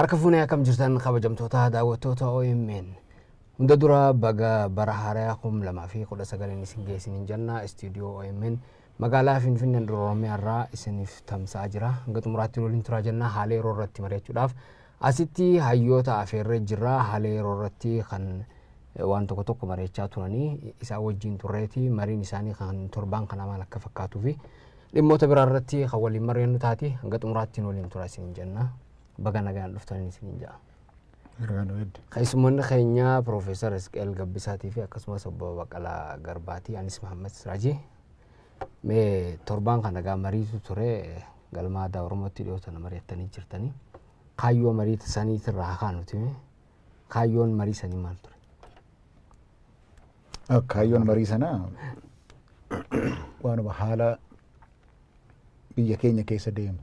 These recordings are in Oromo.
Harka fuunee akkam jirtan, kabajamtoota daawwattoota OMN? Hunda dura baga bara haaraa 2019 isin geessinin jenna. Istuudiyoo OMN magaalaa Finfinnee Oromiyaa irraa isiniif tamsa'aa jira. Hanga xumuraatti waliin turaa jenna. Haala yeroo irratti mari'achuudhaaf asitti hayyoota afeerree jirra. Haala yeroo irratti kan waan tokko tokko mari'achaa turanii isaan wajjin turreeti, mariin isaanii kan torbaan kana maal akka fakkaatuu fi dhimmoota biraa irratti kan waliin mari'annu taati. Hanga xumuraatti waliin turaa isiniin jenna. Baga nagaan dhuftanii isiniin jedha. Keessummoonni keenya Piroofeesar Isqeel Gabbisaatii fi akkasumas Obbo Baqqalaa Garbaatii, anis Mahammad Siraajii. Mee torbaan kana gaa mariitu ture, galma aadaa Oromootti dhiyoo tana mari'attanii jirtanii. Kaayyoo marii saniitirraa haa kaanuti, kaayyoon marii sanii maal ture? Kaayyoon marii sanaa waanuma haala biyya keenya keessa deemu,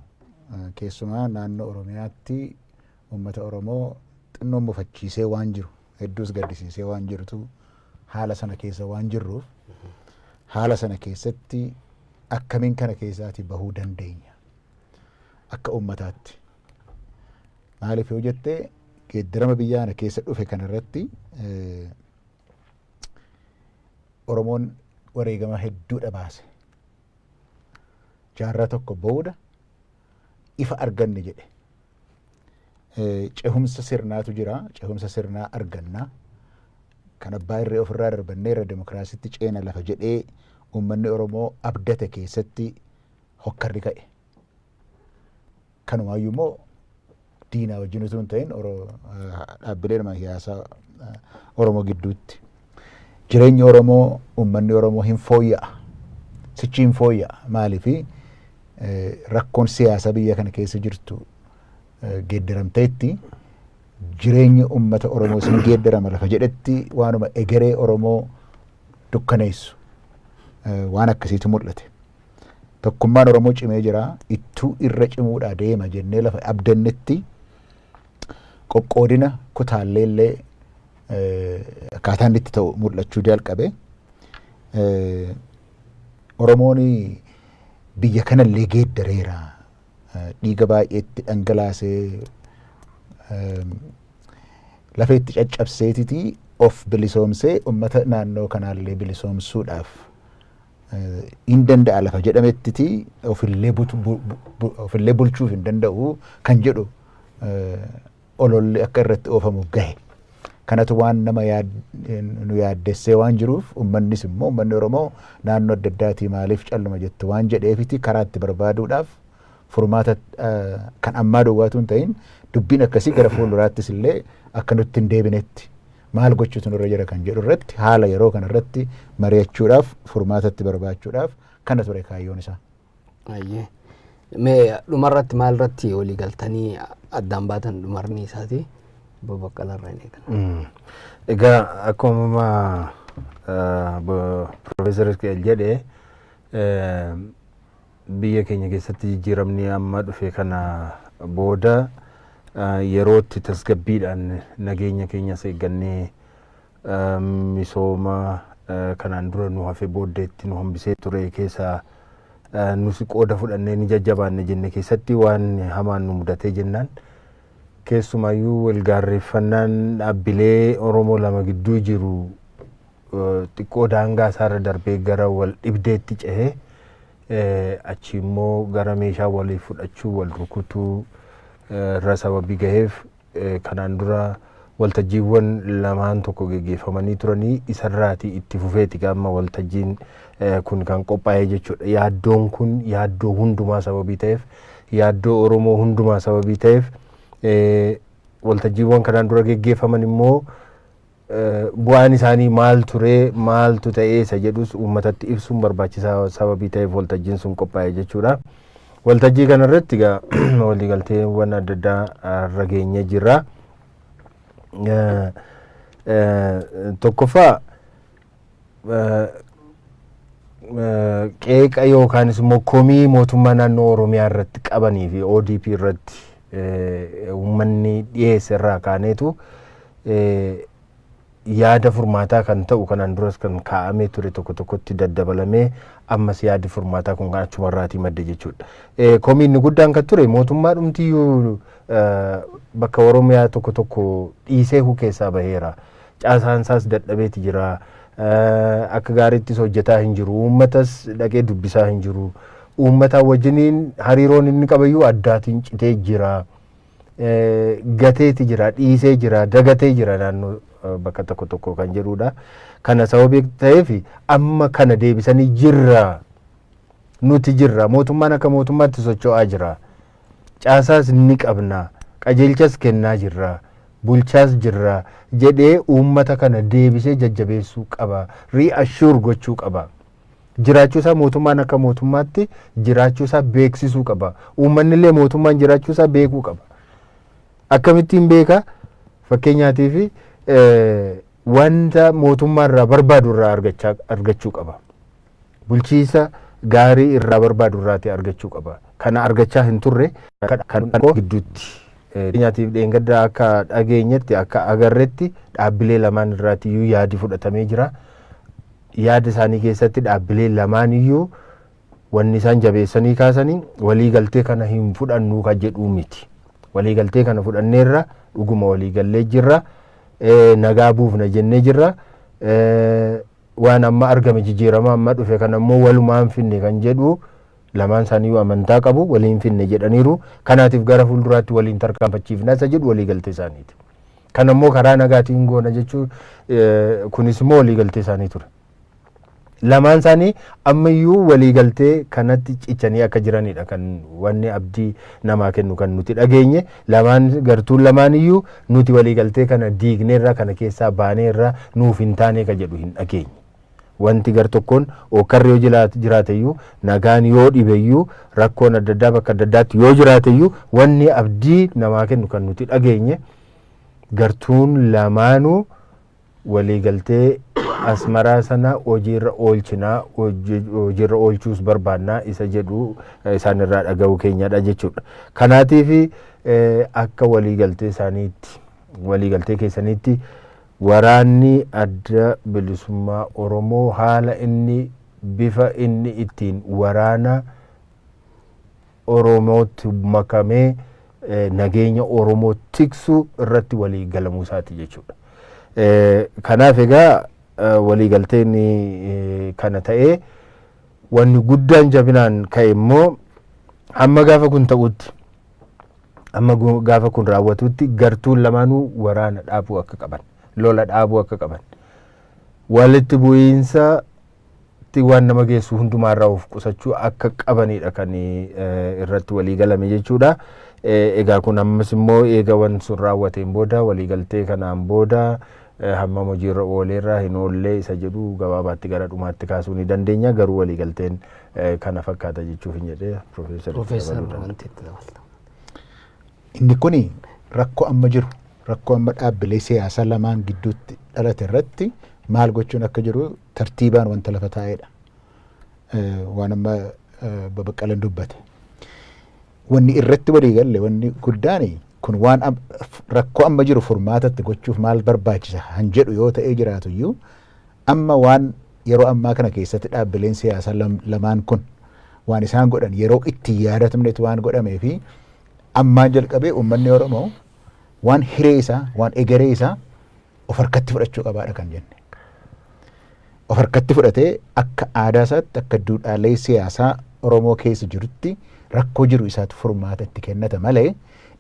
keessumaa naannoo Oromiyaatti uummata Oromoo xinnoo mufachiisee waan jiru, hedduus gaddisiisee waan jirutu, haala sana keessa waan jirruuf, haala sana keessatti akkamiin kana keessaatii bahuu dandeenya akka uummataatti. Maaliif yoo jette, geeddarama biyya kana keessa dhufe kanarratti Oromoon wareegama hedduudha baase. Jaarraa tokko booda ifa arganne jedhe. Cehumsa sirnaatu jira. Cehumsa sirnaa argannaa. Kan abbaa irree ofirraa darbannee irra demokiraasitti ceena lafa jedhee uummanni Oromoo abdate keessatti hokkarri ka'e. Kanumaayyuu immoo diinaa wajjin utuu hin ta'in dhaabbilee siyaasaa Oromoo gidduutti. Jireenyi Oromoo, uummanni Oromoo hin fooyya'a. Sichi hin fooyya'a. Maaliifi, rakkoon siyaasaa biyya kana keessa jirtu geeddaramteetti, jireenyi uummata Oromoo sin geeddarama lafa jedhetti waanuma egeree Oromoo dukkaneessu waan akkasiitu mul'ate. Tokkummaan Oromoo cimee jira. Ittuu irra cimuudhaa deema jennee lafa abdannetti qoqqoodina kutaallee illee akkaataa inni itti ta'u mul'achuu jalqabe. Oromoon biyya kanallee geeddareera. Dhiiga baay'eetti dhangalaasee, lafa itti caccabseetiti of bilisoomsee uummata naannoo kanaallee bilisoomsuudhaaf hin danda'a lafa jedhamettiti ofillee bulchuuf hin danda'u kan jedhu ololli akka irratti oofamu gahe. Kanatu waan nama nu yaaddessee waan jiruuf, uummannis immoo, uummanni Oromoo naannoo adda addaatii maaliif calluma jettu waan jedheefiti, karaa itti barbaaduudhaaf furmaata kan ammaa duwwaatu hin ta'in, dubbiin akkasii gara fuulduraattis illee akka nutti hin deebinetti maal gochuutu nurra jira kan jedhu irratti, haala yeroo kana irratti mari'achuudhaaf, furmaata itti barbaachuudhaaf kana ture kaayyoon isaa. Ayyee. Mee dhumarratti maal irratti walii galtanii addaan baatan dhumarni isaati? Obbo Baqqalaa irraa hin eegala. Egaa akkuma Piroofeesar Isqeel jedhe, biyya keenya keessatti jijjiiramni amma dhufe kana booda yerootti tasgabbiidhaan nageenya keenyas eeggannee, misooma kanaan dura nu hafe booddeetti nu hambisee ture keessaa nus qooda fudhannee ni jajjabaanne jenne keessatti waan hamaan nu mudatee jennaan, keessumaayyuu walgaarreeffannaan dhaabbilee Oromoo lama gidduu jiru xiqqoo daangaa isaarra darbee gara wal dhibdeetti cehee, achi immoo gara meeshaa walii fudhachuu, wal rukutuu irra sababii gaheef, kanaan dura waltajjiiwwan lamaan tokko geggeeffamanii turanii isarraati itti fufeeti gama waltajjiin kun kan qophaa'ee jechuudha. Yaaddoon kun yaaddoo hundumaa sababii ta'eef, yaaddoo Oromoo hundumaa sababii ta'eef, waltajjiiwwan kanaan dura geggeeffaman immoo bu'aan isaanii maal ture, maaltu ta'ee isa jedhus uummatatti ibsuun barbaachisaa sababii ta'eef waltajjiin sun qophaa'e jechuudha. Waltajjii kanarratti egaa waliigalteewwan adda addaa irra geenyee jirra. Tokkoffaa, qeeqa yookaanis immoo komii mootummaa naannoo Oromiyaa irratti qabanii fi ODP irratti uummanni dhiyeesse irraa kaaneetu yaada furmaataa kan ta'u kanaan duras kan kaa'amee ture tokko tokkotti daddabalamee Ammas yaadi furmaataa kun kan achumarraatii madde jechuudha. Komiin guddaan kan ture mootummaa dhumtiyyuu bakka Oromiyaa tokko tokko dhiisee keessaa baheera. Caasaan isaas dadhabeeti jira. Akka gaariittis hojjetaa hin jiru. Uummatas dhaqee dubbisaa hin jiru. Uummata wajjiniin hariiroon inni qabayyuu addaatiin citee jira. Gateeti jira, dhiisee jira, dagatee jira naannoo bakka tokko tokko kan jedhudha. Kana sababii ta'eef amma kana deebisanii jirra. Nuti jirra. Mootummaan akka mootummaatti socho'aa jira. Caasaas ni qabna. Qajeelchas kennaa jirra. Bulchaas jirra jedhee uummata kana deebisee jajjabeessuu qaba. Reassure gochuu qaba. Jiraachuusaa mootummaan akka mootummaatti jiraachuusaa beeksisuu qaba. Uummanni illee mootummaan jiraachuusaa beekuu qaba. Akkamittiin beeka? Fakkeenyaatiif wanta mootummaa irraa barbaadu irraa argachuu qaba. Bulchiisa gaarii irraa barbaadu irraati argachuu qaba. Kana argachaa hin turre kan gidduutti. Fakkeenyaatiif dheengadda akka dhageenyetti, akka agarretti, dhaabbilee lamaan irraatiyyuu yaadi fudhatamee jira. Yaada isaanii keessatti dhaabbilee lamaan iyyuu wanni isaan jabeessanii kaasanii waliigaltee kana hin fudhannuu kan jedhuu miti. Waliigaltee kana fudhanneerra, dhuguma waliigallee jirra, nagaa buufna jennee jirra. Waan amma argame, jijjiirama amma dhufe kana immoo walumaan finne kan jedhu lamaan isaaniiyyuu amantaa qabu, waliin finne jedhaniiru. Kanaatiif gara fuulduraatti waliin tarkaanfachiifna isa jedhu waliigaltee isaaniiti. Kana immoo karaa nagaatiin goona jechuun kunis immoo waliigaltee isaanii ture. Lamaan isaanii ammayyuu waliigaltee kanatti cichanii akka jiranidha kan wanni abdii namaa kennu kan nuti dhageenye. Lamaan, gartuun lamaan iyyuu nuti waliigaltee kana diigneerra, kana keessaa baaneerra, nuuf hin taane ka jedhu hin dhageenye. Wanti gar tokkoon okkarri yoo jiraateyyuu, nagaan yoo dhibeyyuu, rakkoon adda addaa bakka adda addaatti yoo jiraateyyuu, wanni abdii namaa kennu kan nuti dhageenye gartuun lamaanuu waliigaltee Asmaraa sana hojiirra oolchinaa, hojiirra oolchuus barbaannaa isa jedhu isaan irraa dhaga'uu keenyadha jechuudha. Kanaatiif akka waliigaltee isaaniitti, waliigaltee keessaniitti, waraanni Adda Bilisummaa Oromoo haala inni, bifa inni ittiin waraana Oromootti makamee nageenya Oromoo tiksu irratti walii galamuu isaati jechuudha. Kanaaf egaa waliigalteen kana ta'ee, wanni guddaan jabinaan ka'e immoo hamma gaafa kun ta'utti, hamma gaafa kun raawwatutti, gartuun lamaanuu waraana dhaabuu akka qaban, lola dhaabuu akka qaban, walitti bu'iinsa waan nama geessu hundumaarraa of qusachuu akka qabanidha kan irratti walii galame jechuudha. Egaa kun ammas immoo eega wanti sun raawwateen booda, waliigaltee kanaan booda, hammam hojiirra ooleerra hin oollee isa jedhu gabaabaatti gara dhumaatti kaasuu ni dandeenya. Garuu waliigalteen kana fakkaata jechuuf hin jedhee, Profeesar. Profeesar, wanti itti dabalta. Inni kuni rakkoo amma jiru, rakkoo amma dhaabbilee siyaasaa lamaan gidduutti dhalate irratti maal gochuun akka jiru tartiibaan wanta lafa taa'edha. Waan amma Baqqalan dubbate. Wanni irratti walii galle wanni guddaan kun waan rakkoo amma jiru furmaatatti gochuuf maal barbaachisa han jedhu yoo ta'ee jiraatu iyyuu, amma waan yeroo ammaa kana keessatti dhaabbileen siyaasaa lamaan kun waan isaan godhan yeroo itti yaadatamnetu waan godhamee fi ammaan jalqabee uummanni Oromoo waan hiree isaa, waan egeree isaa of harkatti fudhachuu qabaadha kan jenne. Of harkatti fudhatee akka aadaa isaatti, akka duudhaalee siyaasaa Oromoo keessa jirutti rakkoo jiru isaatti furmaata itti kennata malee,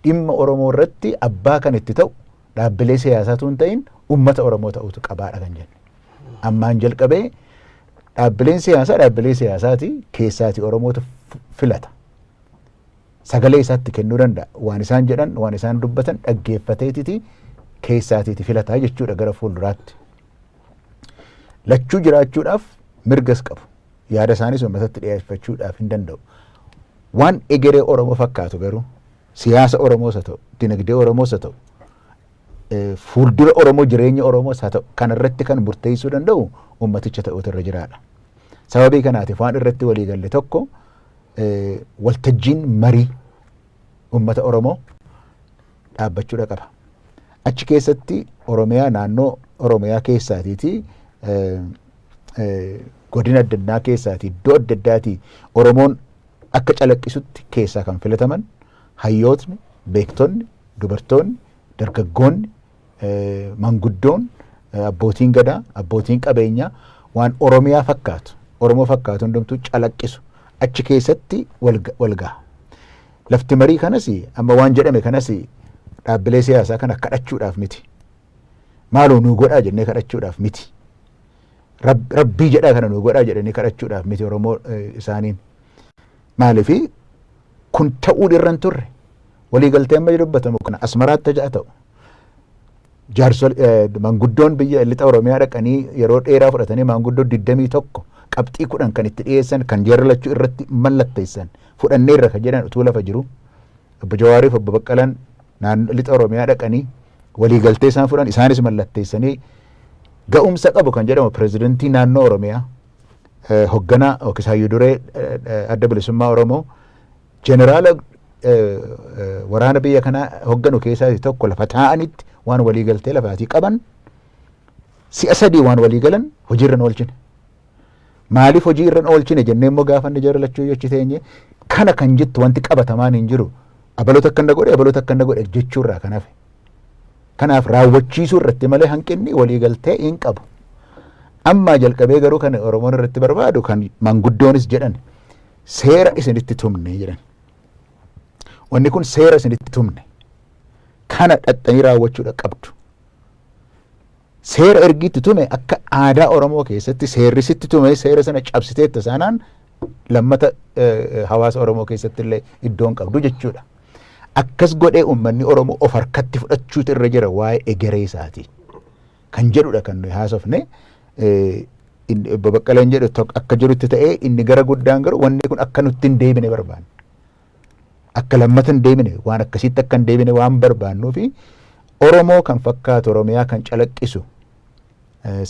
dhimma Oromoo irratti abbaa kan itti ta'u dhaabbilee siyaasaatu hin ta'in uummata Oromoo ta'utu qabaadha kan jenne. Ammaan jalqabee dhaabbileen siyaasaa dhaabbilee siyaasaati keessaati Oromootu filata. Sagalee isaatti kennuu danda'a. Waan isaan jedhan, waan isaan dubbatan dhaggeeffateetiti keessaatiiti filataa jechuudha gara fuulduraatti. Lachuu jiraachuudhaaf mirgas qabu. Yaada isaanis uummatatti dhiyeeffachuudhaaf hin danda'u. Waan egeree Oromoo fakkaatu garuu, siyaasa Oromoos haa ta'u, dinagdee Oromoos haa ta'u, fuuldura Oromoo, jireenya Oromoos haa ta'u, kanarratti kan murteessuu danda'u uummaticha ta'uutu irra jiraadha. Sababii kanaatiif waan irratti walii galle tokko waltajjiin marii uummata Oromoo dhaabbachuudha qaba. Achi keessatti Oromiyaa, naannoo Oromiyaa keessaatiiti Godina adda addaa keessaatii, iddoo adda addaatii Oromoon akka calaqqisutti keessaa kan filataman hayyootni, beektonni, dubartoonni, dargaggoonni, manguddoon, abbootiin gadaa, abbootiin qabeenyaa waan Oromiyaa fakkaatu, Oromoo fakkaatu hundumtuu calaqqisu achi keessatti wal gaha. Lafti marii kanas, amma waan jedhame kanas, dhaabbilee siyaasaa kana kadhachuudhaaf miti. Maaloo nuu godhaa jennee kadhachuudhaaf miti. Rabbii jedhaa kana nuu godhaa jedhanii kadhachuudhaaf miti Oromoo isaaniin. Maaliifi kun ta'uu irra hin turre. Waliigaltee amma dubbatamu kana Asmaraatti ja'a ta'u. Jaarsol manguddoon biyya lixa Oromiyaa dhaqanii yeroo dheeraa fudhatanii manguddoo 21 qabxii 10 kan itti dhiyeessan, kan jarri lachuu irratti mallatteessan, fudhanneerra kan jedhan utuu lafa jiru. Obbo Jawaariif Obbo Baqqalaan naannoo lixa Oromiyaa dhaqanii waliigaltee isaan fudhan isaanis mallatteessanii, ga'umsa qabu kan jedhamu pirezidantii naannoo Oromiyaa, hoogganaa yookiis hayyuu duree Adda Bilisummaa Oromoo, jeneraala waraana biyya kanaa hoogganu keessaa tokko lafa taa'anitti waan waliigaltee lafaatii qaban, si'a sadii waan walii galan hojiirra hin oolchine. Maaliif hojii irra hin oolchine jennee immoo gaafanne jara lachuu yochi teenye kana kan jettu wanti qabatamaan hin jiru. Abaloota akkana godhe, abaloota akkana godhe jechuurraa kan hafe. Kanaaf raawwachiisuu irratti malee hanqinni waliigaltee hin qabu. Ammaa jalqabee garuu kan Oromoon irratti barbaadu, kan manguddoonis jedhan, seera isinitti tumne jedhan. Wanni kun seera isinitti tumne kana dhaxxanii raawwachuudha qabdu. Seera ergiitti tume, akka aadaa Oromoo keessatti seerri sitti tume seera sana cabsiteetta saanaan lammata hawaasa Oromoo keessatti illee iddoon qabdu jechuudha. Akkas godhee uummanni Oromoo of harkatti fudhachuutu irra jira waa'ee egeree isaatii. Kan jedhudha kan nuyi haasofne. Obbo Baqqaleen jedhu akka jirutti ta'ee, inni gara guddaan garuu wanni kun akka nutti hin deebine barbaanna. Akka lammata hin deebine, waan akkasitti akka hin deebine waan barbaannuu fi Oromoo kan fakkaatu, Oromiyaa kan calaqqisu,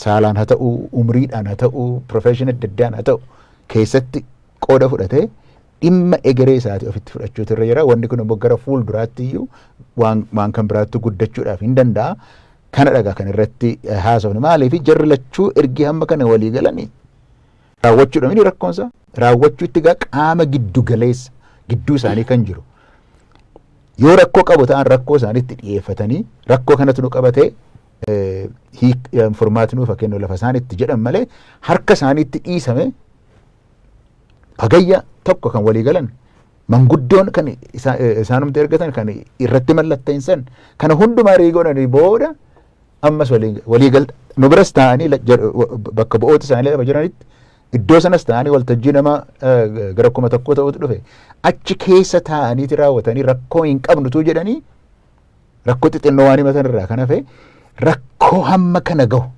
saalaan haa ta'u, umriidhaan haa ta'u, profession adda addaan haa ta'u, keessatti qooda fudhatee dhimma egeree isaatii ofitti fudhachuutu irra jira. Wanni kun immoo gara fuulduraatti iyyuu waan kan biraatti guddachuudhaaf hin danda'a. Kana dhagaa kan irratti haasofne. Maaliif jarri lachuu ergi hamma kana walii galanii raawwachuudha mini rakkoonsa raawwachuutti gaa qaama giddu galeessa gidduu isaanii kan jiru yoo rakkoo qabu ta'an, rakkoo isaaniitti dhiyeeffatanii rakkoo kanatu nu qabatee furmaati nuuf kennu lafa isaan itti jedhan malee, harka isaaniitti dhiisame Hagayya 1 kan walii galan, manguddoon kan isaanumti ergatan kan irratti mallatteessan kana hundumaa erga godhanii booda ammas walii galta nu biras taa'anii, bakka bu'oota isaanii lafa jiranitti, iddoo sanas taa'anii, waltajjii nama gara 1000 ta'utu dhufe, achi keessa taa'aniiti raawwatanii rakkoo hin qabnutu jedhanii rakkoo xixinnoo waan himatan irraa kan hafe, rakkoo hamma kana gahu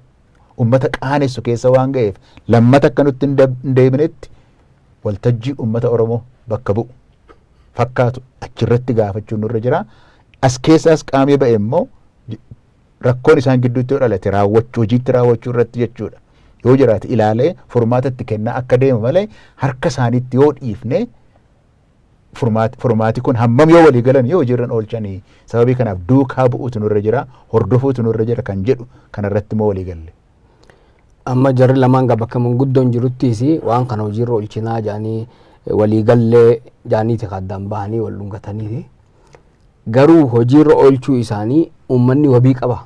ummata qaanessu keessa waan ga'eef, lammata akka nutti hin deebinetti waltajjii ummata Oromoo bakka bu'u fakkaatu achirratti gaafachuun nurra jira. As keessaas qaamii ba'e immoo rakkoon isaan gidduutti yoo dhalate raawwachuu, hojiitti raawwachuu irratti jechuudha. Yoo jiraate ilaalee furmaata itti kennaa akka deemu malee, harka isaaniitti yoo dhiifne furmaati kun hammam yoo walii galan yoo hojiirra oolchanii, sababii kanaaf duukaa bu'uutu nurra jira, hordofuutu nurra jira kan jedhu kanarratti immoo walii galle. Amma jarri lamaan gaa bakka manguddoon jiruttis waan kana hojiirra oolchinaa jedhanii walii gallee jedhaniiti addaan bahanii wal dhungataniiti. Garuu hojiirra oolchuu isaanii uummanni wabii qaba.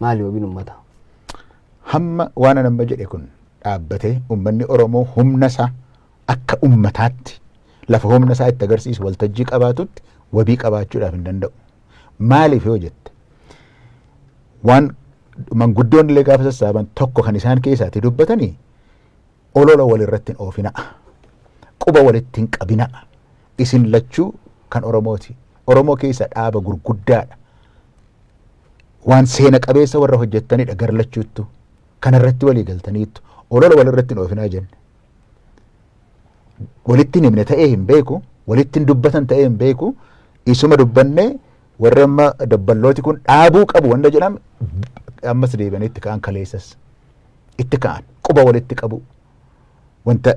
Maali wabiin uummataa? Hamma waan amma jedhe kun dhaabbatee uummanni Oromoo humna isaa akka ummataatti lafa humna isaa itti agarsiisu waltajjii qabaatutti wabii qabaachuudhaaf hin danda'u. Maaliif yoo jette, waan manguddoon illee gaafa sassaaban tokko kan isaan keessaatti dubbatanii olola walirratti hin oofina. Quba walitti hin qabina. Isin lachuu kan Oromooti. Oromoo keessa dhaaba gurguddaadha. Waan seena qabeessa warra hojjettanidha gar lachuuttu. Kanarratti walii galtaniittu. Olola walirratti hin oofinaa jenne. Walitti hin himne ta'ee hin beeku. Walitti hin dubbatan ta'ee hin beeku. Isuma dubbannee warri amma dabballooti kun dhaabuu qabu wanta jedhame ammas deebi'anii itti ka'an, kaleessas itti ka'an, quba walitti qabu. Wanta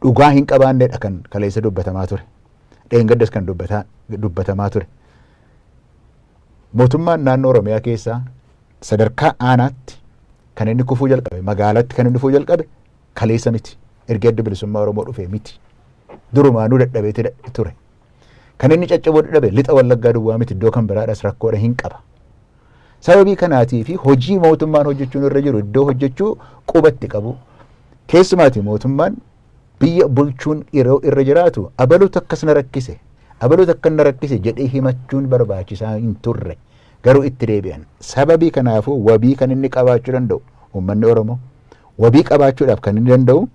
dhugaa hin qabaannedha kan kaleessa dubbatamaa ture. Dheengaddas kan dubbatamaa ture. Mootummaan naannoo Oromiyaa keessaa sadarkaa aanaatti kan inni kufuu jalqabe, magaalatti kan inni dhufuu jalqabe. Kaleessa miti. Erga Adda Bilisummaa Oromoo dhufee miti. Durumaanuu dadhabeeti ture. Kan inni caccabuu dadhabe Lixa Wallaggaa duwwaa miti, iddoo kan biraadhas rakkoodha hin qaba. Sababii kanaatii fi hojii mootummaan hojjechuun irra jiru iddoo hojjechuu qubatti qabu. Keessumaati mootummaan biyya bulchuun yeroo irra jiraatu abaluutu akkas na rakkise, abaluutu akkan na rakkise jedhee himachuun barbaachisaa hin turre. Garuu itti deebi'an. Sababii kanaafuu wabii kan inni qabaachuu danda'u uummanni Oromoo wabii qabaachuudhaaf kan inni danda'u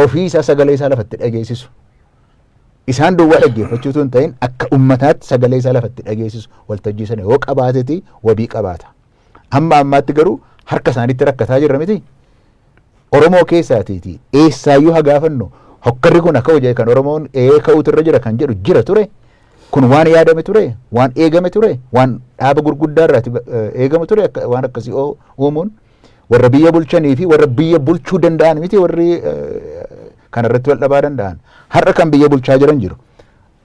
ofii isaa sagalee isaa lafatti dhageessisu. Isaan duwwaa dhaggeeffachuu utuu hin ta'in akka ummataatti sagalee isaa lafatti dhageessisu waltajjii sana yoo qabaateti wabii qabaata. Hamma ammaatti garuu harka isaaniitti rakkataa jirra miti. Oromoo keessaatiiti eessaayyuu haa gaafannu, hokkarri kun akka hojii kan Oromoon ee ka'uutu irra jira kan jedhu jira ture. Kun waan yaadame ture, waan eegame ture, waan dhaaba gurguddaa irraati eegamu ture waan akkasii uumuun. Warra biyya bulchanii fi warra biyya bulchuu danda'an miti warri kanarratti wal dhabaa danda'an. Har'a kan biyya bulchaa jiran jiru.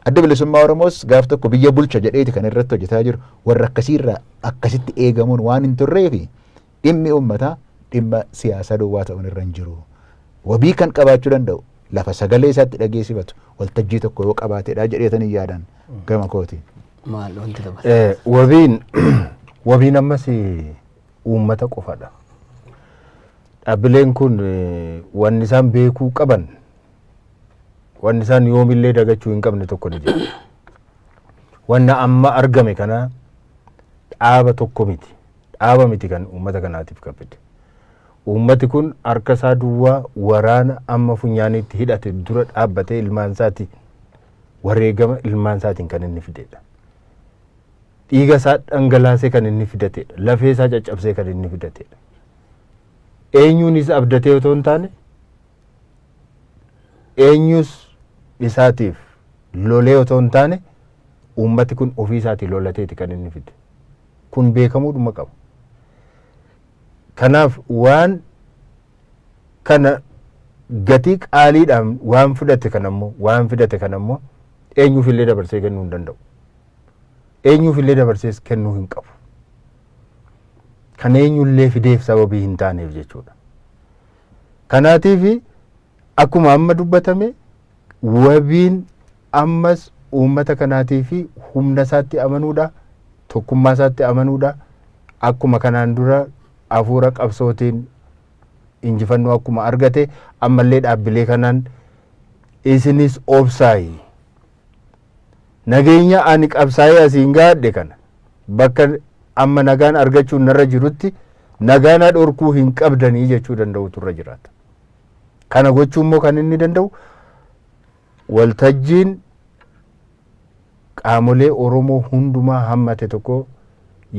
Adda Bilisummaa Oromoos gaaf tokko biyya bulcha jedheeti kan irratti hojjetaa jiru. Warra akkasiirraa akkasitti eegamuun waan hin turreefi dhimmi uummataa dhimma siyaasaa duwwaa ta'uun irra hin jiru. Wabii kan qabaachuu danda'u lafa sagalee isaatti dhageessifatu waltajjii tokko yoo qabaatedha jedheetanii yaadan gama kootiin. Maal wanti dabala? Wabiin ammas uummata qofadha. Dhaabbileen kun wanni isaan beekuu qaban, wanni isaan yoomillee dagachuu hin qabne tokko ni jira. Wanna amma argame kana dhaaba tokko miti. Dhaaba miti kan uummata kanaatiif kan fide. Uummati kun harka isaa duwwaa waraana amma funyaaniitti hidhate dura dhaabbatee ilmaan isaatiin, wareegama ilmaan isaatiin kan inni fidedha. Dhiiga isaa dhangalaasee kan inni fidatedha. Lafee isaa caccabsee kan inni fidatedha. Eenyuunis abdatee otoo hin taane, eenyus isaatiif lolee otoo hin taane, uummati kun ofii isaatii lolateeti kan inni fide. Kun beekamuudhuma qaba. Kanaaf waan kana gatii qaaliidhaan waan fudhate kanammoo waan fidate kanammoo eenyuuf illee dabarsee kennuu hin danda'u. Eenyuuf illee dabarsees kennuu hin qabu. Kan eenyullee fideef sababii hin taaneef jechuudha. Kanaatiif akkuma amma dubbatame wabiin ammas uummata kanaatii fi humna isaatti amanuudha, tokkummaa isaatti amanuudha. Akkuma kanaan dura hafuura qabsootiin injifannoo akkuma argate, ammallee dhaabbilee kanaan isinis obsaayi. Nageenya ani qabsaa'ee asiin gaadhe kana bakka amma nagaan argachuun narra jirutti nagaa na dhorkuu hin qabdanii jechuu danda'utu irra jiraata. Kana gochuu immoo kan inni danda'u waltajjiin qaamolee Oromoo hundumaa hammate tokko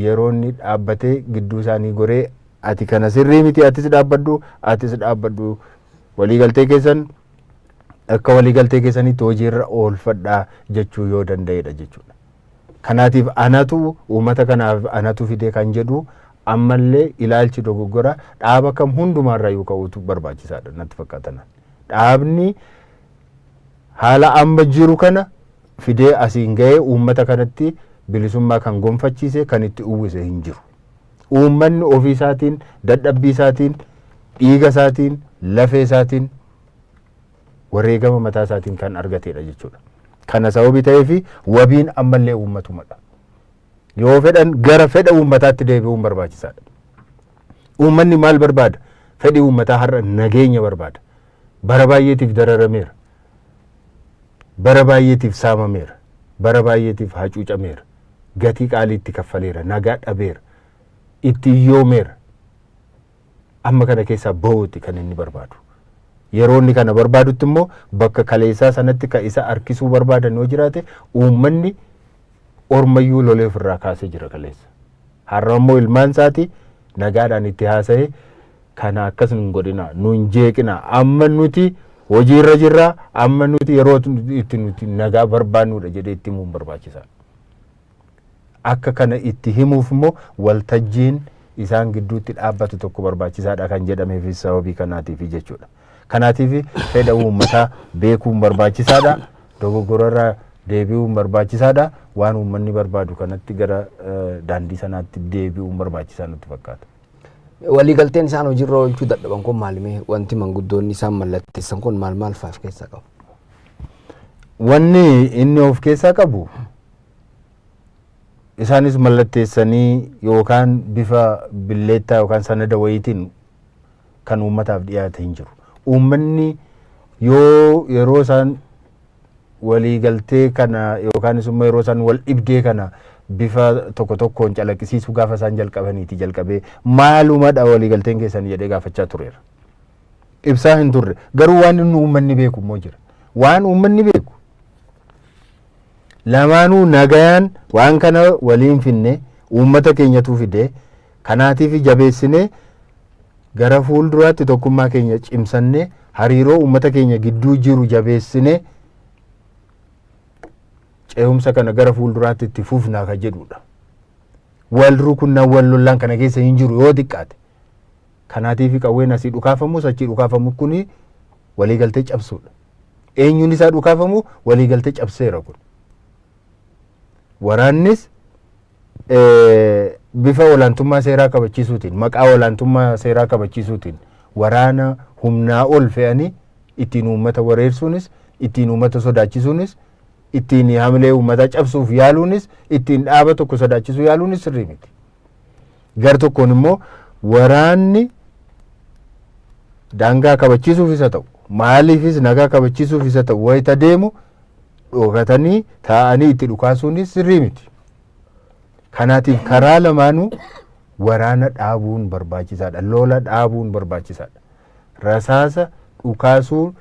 yeroo inni dhaabbatee gidduu isaanii goree, ati kana sirrii miti, atis dhaabbadhu, atis dhaabbadhu, waliigaltee keessan akka waliigaltee keessanitti hojiirra oolfadhaa jechuu yoo danda'edha jechuudha. Kanaatiif anatu uummata kanaaf anatu fide kan jedhu ammallee ilaalchi dogoggora dhaaba kam hundumaarraa yoo ka'uutu barbaachisaadha natti fakkaatan. Dhaabni haala amma jiru kana fidee asiin ga'ee uummata kanatti bilisummaa kan gonfachiise, kan itti uwwise hin jiru. Uummanni ofii isaatiin, dadhabbii isaatiin, dhiiga isaatiin, lafee isaatiin, wareegama mataa isaatiin kan argatedha jechuudha. Kana sababii ta'eef wabiin ammallee uummatumadha. Yoo fedhan gara fedha uummataatti deebi'uun barbaachisaadha. Uummanni maal barbaada? Fedhi uummataa har'a nageenya barbaada. Bara baay'eetiif dararameera. Bara baay'eetiif saamameera. Bara baay'eetiif hacuucameera. Gatii qaalii itti kaffaleera. Nagaa dhabeera. Itti iyyoomeera. Amma kana keessaa bahuuti kan inni barbaadu. Yeroo inni kana barbaadutti immoo bakka kaleessaa sanatti kan isa harkisuu barbaadan yoo jiraate, uummanni ormayyuu lolee ofirraa kaasee jira kaleessa. Har'a immoo ilmaan isaati nagaadhaan itti haasa'ee, kana akkas hin godhina, nu hin jeeqina, amma nuti hojiirra jirra, amma nuti yeroo itti nuti nagaa barbaannudha jedhee itti himuun barbaachisaadha. Akka kana itti himuuf immoo waltajjiin isaan gidduutti dhaabbatu tokko barbaachisaadha kan jedhameefis sababii kanaatiif jechuudha. Kanaatiif fedha uummataa beekuun barbaachisaadha. Dogoggorarraa deebi'uun barbaachisaadha. Waan uummanni barbaadu kanatti gara daandii sanaatti deebi'uun barbaachisaa nutti fakkaata. Waliigalteen isaan hojiirra oolchuu dadhaban kun maalime wanti manguddoonni isaan mallatteessan kun maal maal fa'aa of keessaa qabu? Wanni inni of keessaa qabu, isaanis mallatteessanii yookaan bifa billeettaa yookaan sanada wayiitiin kan uummataaf dhiyaate hin jiru. Uummanni yoo yeroo isaan waliigaltee kana yookaanis immoo yeroo isaan wal dhibdee kana bifa tokko tokkoon calaqqisiisuu gaafa isaan jalqabaniiti jalqabee maalumadha waliigalteen keessan jedhee gaafachaa tureera. Ibsaa hin turre, garuu waan inni uummanni beeku immoo jira. Waan uummanni beeku, lamaanuu nagayaan waan kana waliin finne, uummata keenyatu fide, kanaatiif jabeessinee gara fuulduraatti tokkummaa keenya cimsannee, hariiroo uummata keenya gidduu jiru jabeessinee, ce'umsa kana gara fuulduraatti itti fufnaa ka jedhudha. Wal rukunnaan, wal lollaan kana keessa hin jiru yoo xiqqaate. Kanaatiif qawween asii dhukaafamus achii dhukaafamu kuni waliigaltee cabsuudha. Eenyuun isaa dhukaafamu waliigaltee cabseera kun. Waraannis bifa olaantummaa seeraa kabachiisuutiin, maqaa olaantummaa seeraa kabachiisuutiin waraana humnaa ol fe'anii ittiin uummata wareersuunis, ittiin uummata sodaachisuunis, ittiin hamilee uummataa cabsuuf yaaluunis, ittiin dhaaba tokko sodaachisuu yaaluunis sirrii miti. Gar tokkoon immoo waraanni daangaa kabachiisuuf isa ta'u, maaliifis nagaa kabachiisuuf isa ta'u, wayita deemu dhokatanii taa'anii itti dhukaasuunis sirrii miti. Kanaatiif karaa lamaanuu waraana dhaabuun barbaachisaadha. Lola dhaabuun barbaachisaadha. Rasaasa dhukaasuu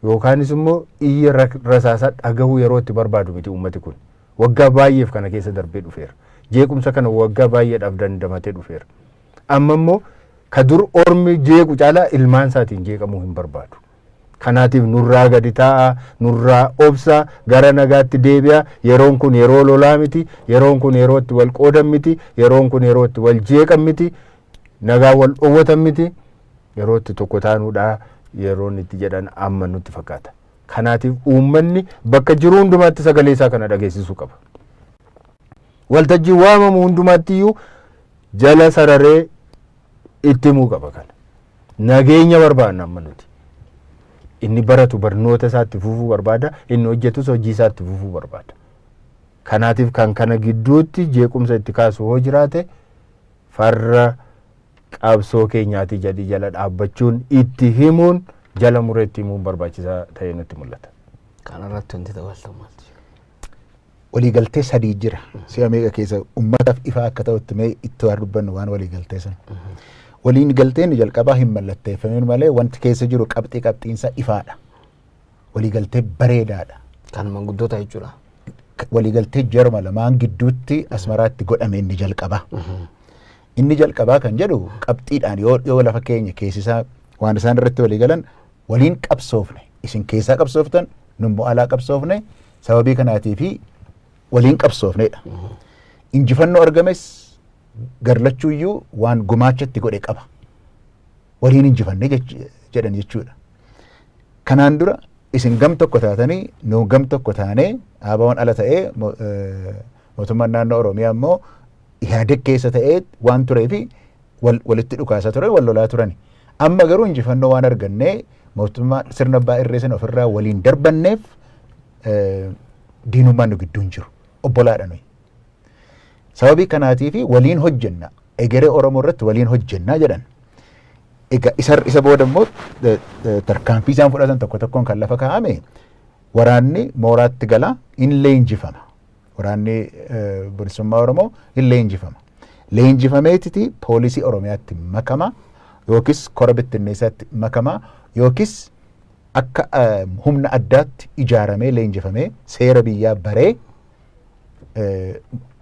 yookaanis immoo iyya rasaasaa dhagahuu yeroo itti barbaadu miti uummati kun. Waggaa baay'eef kana keessa darbee dhufeera. Jeequmsa kana waggaa baay'eedhaaf dandamatee dhufeera. Amma immoo ka dur ormi jeequ caalaa ilmaan isaatiin jeeqamuu hin barbaadu. Kanaatiif nurraa gadi taa'aa, nurraa obsaa, gara nagaatti deebi'aa. Yeroon kun yeroo lolaa miti, yeroon kun yeroo itti wal qoodan miti, yeroon kun yeroo itti wal jeeqan miti, nagaa wal dhoowwatan miti, yeroo itti tokko taanuudha yeroon itti jedhan amma nutti fakkaata. Kanaatiif uummanni bakka jiru hundumaatti sagalee isaa kana dhageessisuu qaba. Waltajjii waamamu hundumaatti iyyuu jala sararee itti himuu qaba kana. Nageenya barbaadna amma nuti. Inni baratu barnoota isaatti fufuu barbaada, inni hojjetus hojii isaatti fufuu barbaada. Kanaatiif kan kana gidduutti jeequmsa itti kaasu hoo jiraate farra qabsoo keenyaati jedhi jala dhaabbachuun, itti himuun, jala muree itti himuun barbaachisaa ta'ee nutti mul'ata. Kanarratti wanti dabaltan maaltu jira? Waliigaltee sadii jira. Si'a meeqa keessa uummataaf ifa akka ta'utti mee itti waa dubbannu waan waliigaltee sana. Waliin galteen jalqabaa hin mallatteeffamin malee wanti keessa jiru qabxii qabxiinsa ifaadha. Waliigaltee bareedaadha. Kan manguddoota jechuudha. Waliigaltee jaruma lamaan gidduutti Asmaraatti godhame inni jalqabaa. Inni jalqabaa kan jedhu qabxiidhaan yoo dhiyoo lafa keenya keessisaa waan isaan irratti waliigalan, waliin qabsoofne, isin keessaa qabsooftan, nummoo alaa qabsoofne, sababii kanaatii fi waliin qabsoofnedha. Injifannoo argames garlachuuyyuu waan gumaachatti godhe qaba. Waliin injifanne jedhan jechuudha. Kanaan dura isin gam tokko taatanii, nu gam tokko taanee, ABO'n ala ta'ee, mootummaan naannoo Oromiyaa immoo Ihaadeg keessa ta'ee waan turee fi walitti dhukaasaa turan, wal lolaa turan. Amma garuu injifannoo waan argannee, mootummaa sirna abbaa irree sana ofirraa waliin darbanneef, diinummaan nu gidduu hin jiru. Obbolaadha nuyi. Sababii kanaatii fi waliin hojjenna. Egeree Oromoo irratti waliin hojjennaa jedhan. Egaa isa booda immoo tarkaanfii isaan fudhatan tokko tokkoon kan lafa kaa'ame, waraanni mooraatti gala, in leenjifama. Waraanni bilisummaa Oromoo in leenjifama. Leenjifameetiti poolisii Oromiyaatti makama yookiis kora bittinneessaatti makama yookiis akka humna addaatti ijaaramee, leenjifamee, seera biyyaa baree,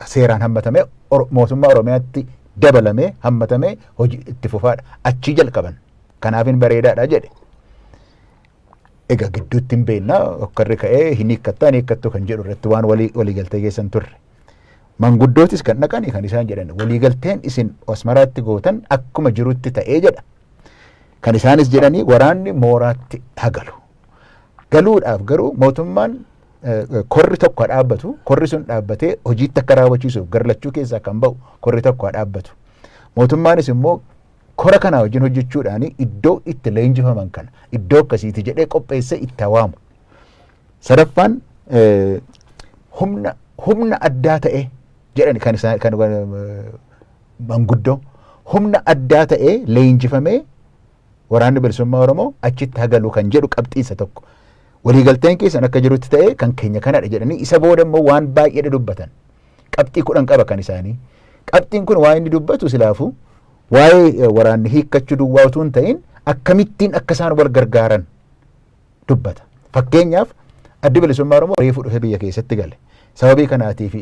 seeraan hammatamee, mootummaa Oromiyaatti dabalamee hammatamee hojii itti fufaadha. Achii jalqaban. Kanaaf hin bareedaadha jedhe. Egaa gidduutti hin beekna, hokkarri ka'ee hin hiikkattaa hin hiikkattu kan jedhu irratti waan waliigaltee keessan turre. Manguddootis kan dhaqanii kan isaan jedhan waliigalteen isin Asmaraatti gootan akkuma jirutti ta'ee jedha. Kan isaanis jedhanii waraanni mooraatti hagalu. Galuudhaaf garuu mootummaan korri tokko haa dhaabbatu. Korri sun dhaabbatee hojiitti akka raawwachiisuuf garlachuu keessaa kan ba'u korri tokko haa dhaabbatu. Mootummaanis immoo Kora kanaa wajjin hojjechuudhaan iddoo itti leenjifaman kana iddoo akkasiiti jedhee qopheessee itti hawaamu. Sadaffaan, humna addaa ta'e jedhani kan isaan kan manguddoo, humna addaa ta'ee leenjifamee Waraanni Bilisummaa Oromoo achitti hagalu kan jedhu qabxii isa tokko. Waliigalteen keessan akka jirutti ta'ee kan keenya kanadha jedhanii isa booda immoo waan baay'eedha dubbatan. Qabxii 10 qaba kan isaanii. Qabxiin kun waan inni dubbatu silaafuu waa'ee waraanni hiikkachuu duwwaa utuu hin ta'in akkamittiin akka isaan wal gargaaran dubbata. Fakkeenyaaf, Addi Bilisummaa Oromoo reefuu dhufee biyya keessatti gale. Sababii kanaatiif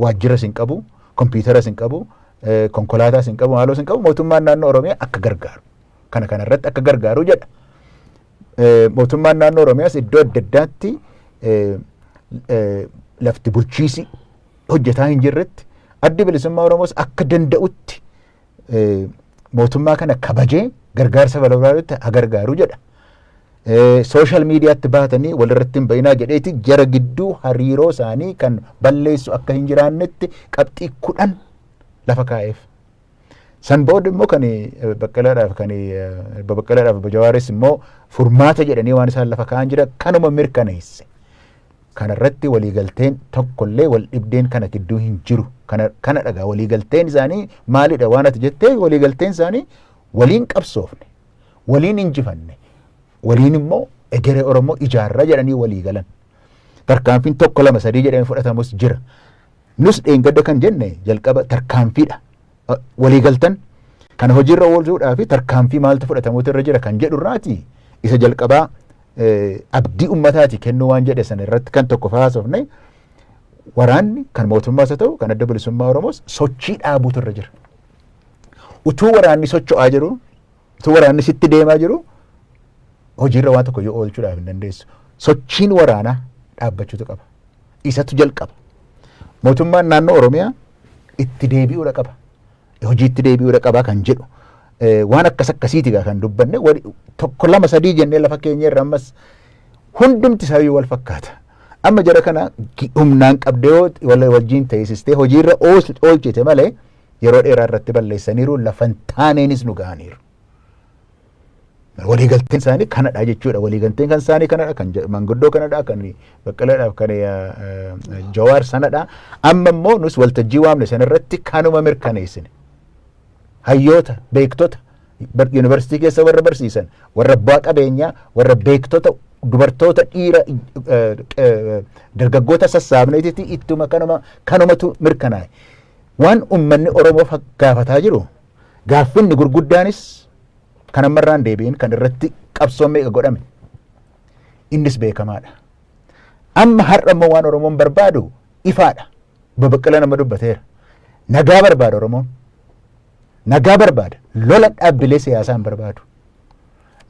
waajjiras hin qabu, kompiitaras hin qabu, konkolaataas hin qabu, maaloos hin qabu, mootummaan naannoo Oromiyaa akka gargaaru. Kana kanarratti akka gargaaru jedha. Mootummaan naannoo Oromiyaas iddoo adda addaatti lafti bulchiisi hojjetaa hin jirretti Addi Bilisummaa Oromoos akka danda'utti mootummaa kana kabajee gargaarsa barbaadutti haa gargaaru jedha. Social miidiyaatti baatanii walirratti hin ba'inaa jedheeti jara gidduu hariiroo isaanii kan balleessu akka hin jiraannetti qabxii 10 lafa kaa'eef. San booda immoo kan Baqqalaadhaaf kan Baqqalaadhaaf Jawaaris immoo furmaata jedhanii waan isaan lafa kaa'an jira, kanuma mirkaneesse. Kanarratti waliigalteen tokkollee wal dhibdeen kana gidduu hin jiru. Kana dhagaa waliigalteen isaanii maalidha waan ati jettee, waliigalteen isaanii waliin qabsoofne, waliin injifanne, waliin immoo egeree Oromoo ijaarra jedhanii walii galan. Tarkaanfiin tokko, lama, sadii jedhamee fudhatamus jira. Nus dheengadda kan jenne jalqaba tarkaanfiidha. Waliigaltan kana hojiirra oolchuudhaa fi tarkaanfii maaltu fudhatamuutu irra jira kan jedhu irraati isa jalqabaa abdii ummataati kennuu waan jedhe sana irratti kan tokko haasofne, waraanni kan mootummaas haa ta'u kan Adda Bilisummaa Oromoos sochii dhaabuutu irra jira. Utuu waraanni socho'aa jiru, utuu waraanni sitti deemaa jiru hojiirra waan tokko yoo oolchuudhaaf hin dandeessu. Sochiin waraanaa dhaabbachuutu qaba. Isatu jalqaba. Mootummaan naannoo Oromiyaa itti deebi'uudha qaba. Hojiitti deebi'uudha qaba kan jedhu. Waan akkas akkasiiti kan dubbanne, tokko, lama, sadii jennee lafa keenya irra ammas hundumti isaayyuu wal fakkaata. Amma jara kana humnaan qabdee yoo wal wajjin teessistee hojiirra oolchite malee yeroo dheeraa irratti balleessaniiru, lafan taaneenis nu ga'aniiru. Waliigalteen isaanii kanadha jechuudha. Waliigalteen kan isaanii kanadha, kan manguddoo kanadha, kan Baqqalaadhaaf kan Jawaar sanadha. Amma immoo nus waltajjii waamne sanarratti kanuma mirkaneessine. Hayyoota, beektota, yuunivarsiitii keessa warra barsiisan, warra abbaa qabeenyaa, warra beektota, dubartoota, dhiira, dargaggoota sassaabneetitti ittuma kanumatu mirkanaa'e. Waan uummanni Oromoo gaafataa jiru gaaffinni gurguddaanis kan ammarraan deebi'in kan irratti qabsoon meeqa godhame innis beekamaadha. Amma har'a immoo waan Oromoon barbaadu ifaadha. Baqqala nama dubbateera. Nagaa barbaada Oromoon. Nagaa barbaada. Lola dhaabbilee siyaasaa hin barbaadu.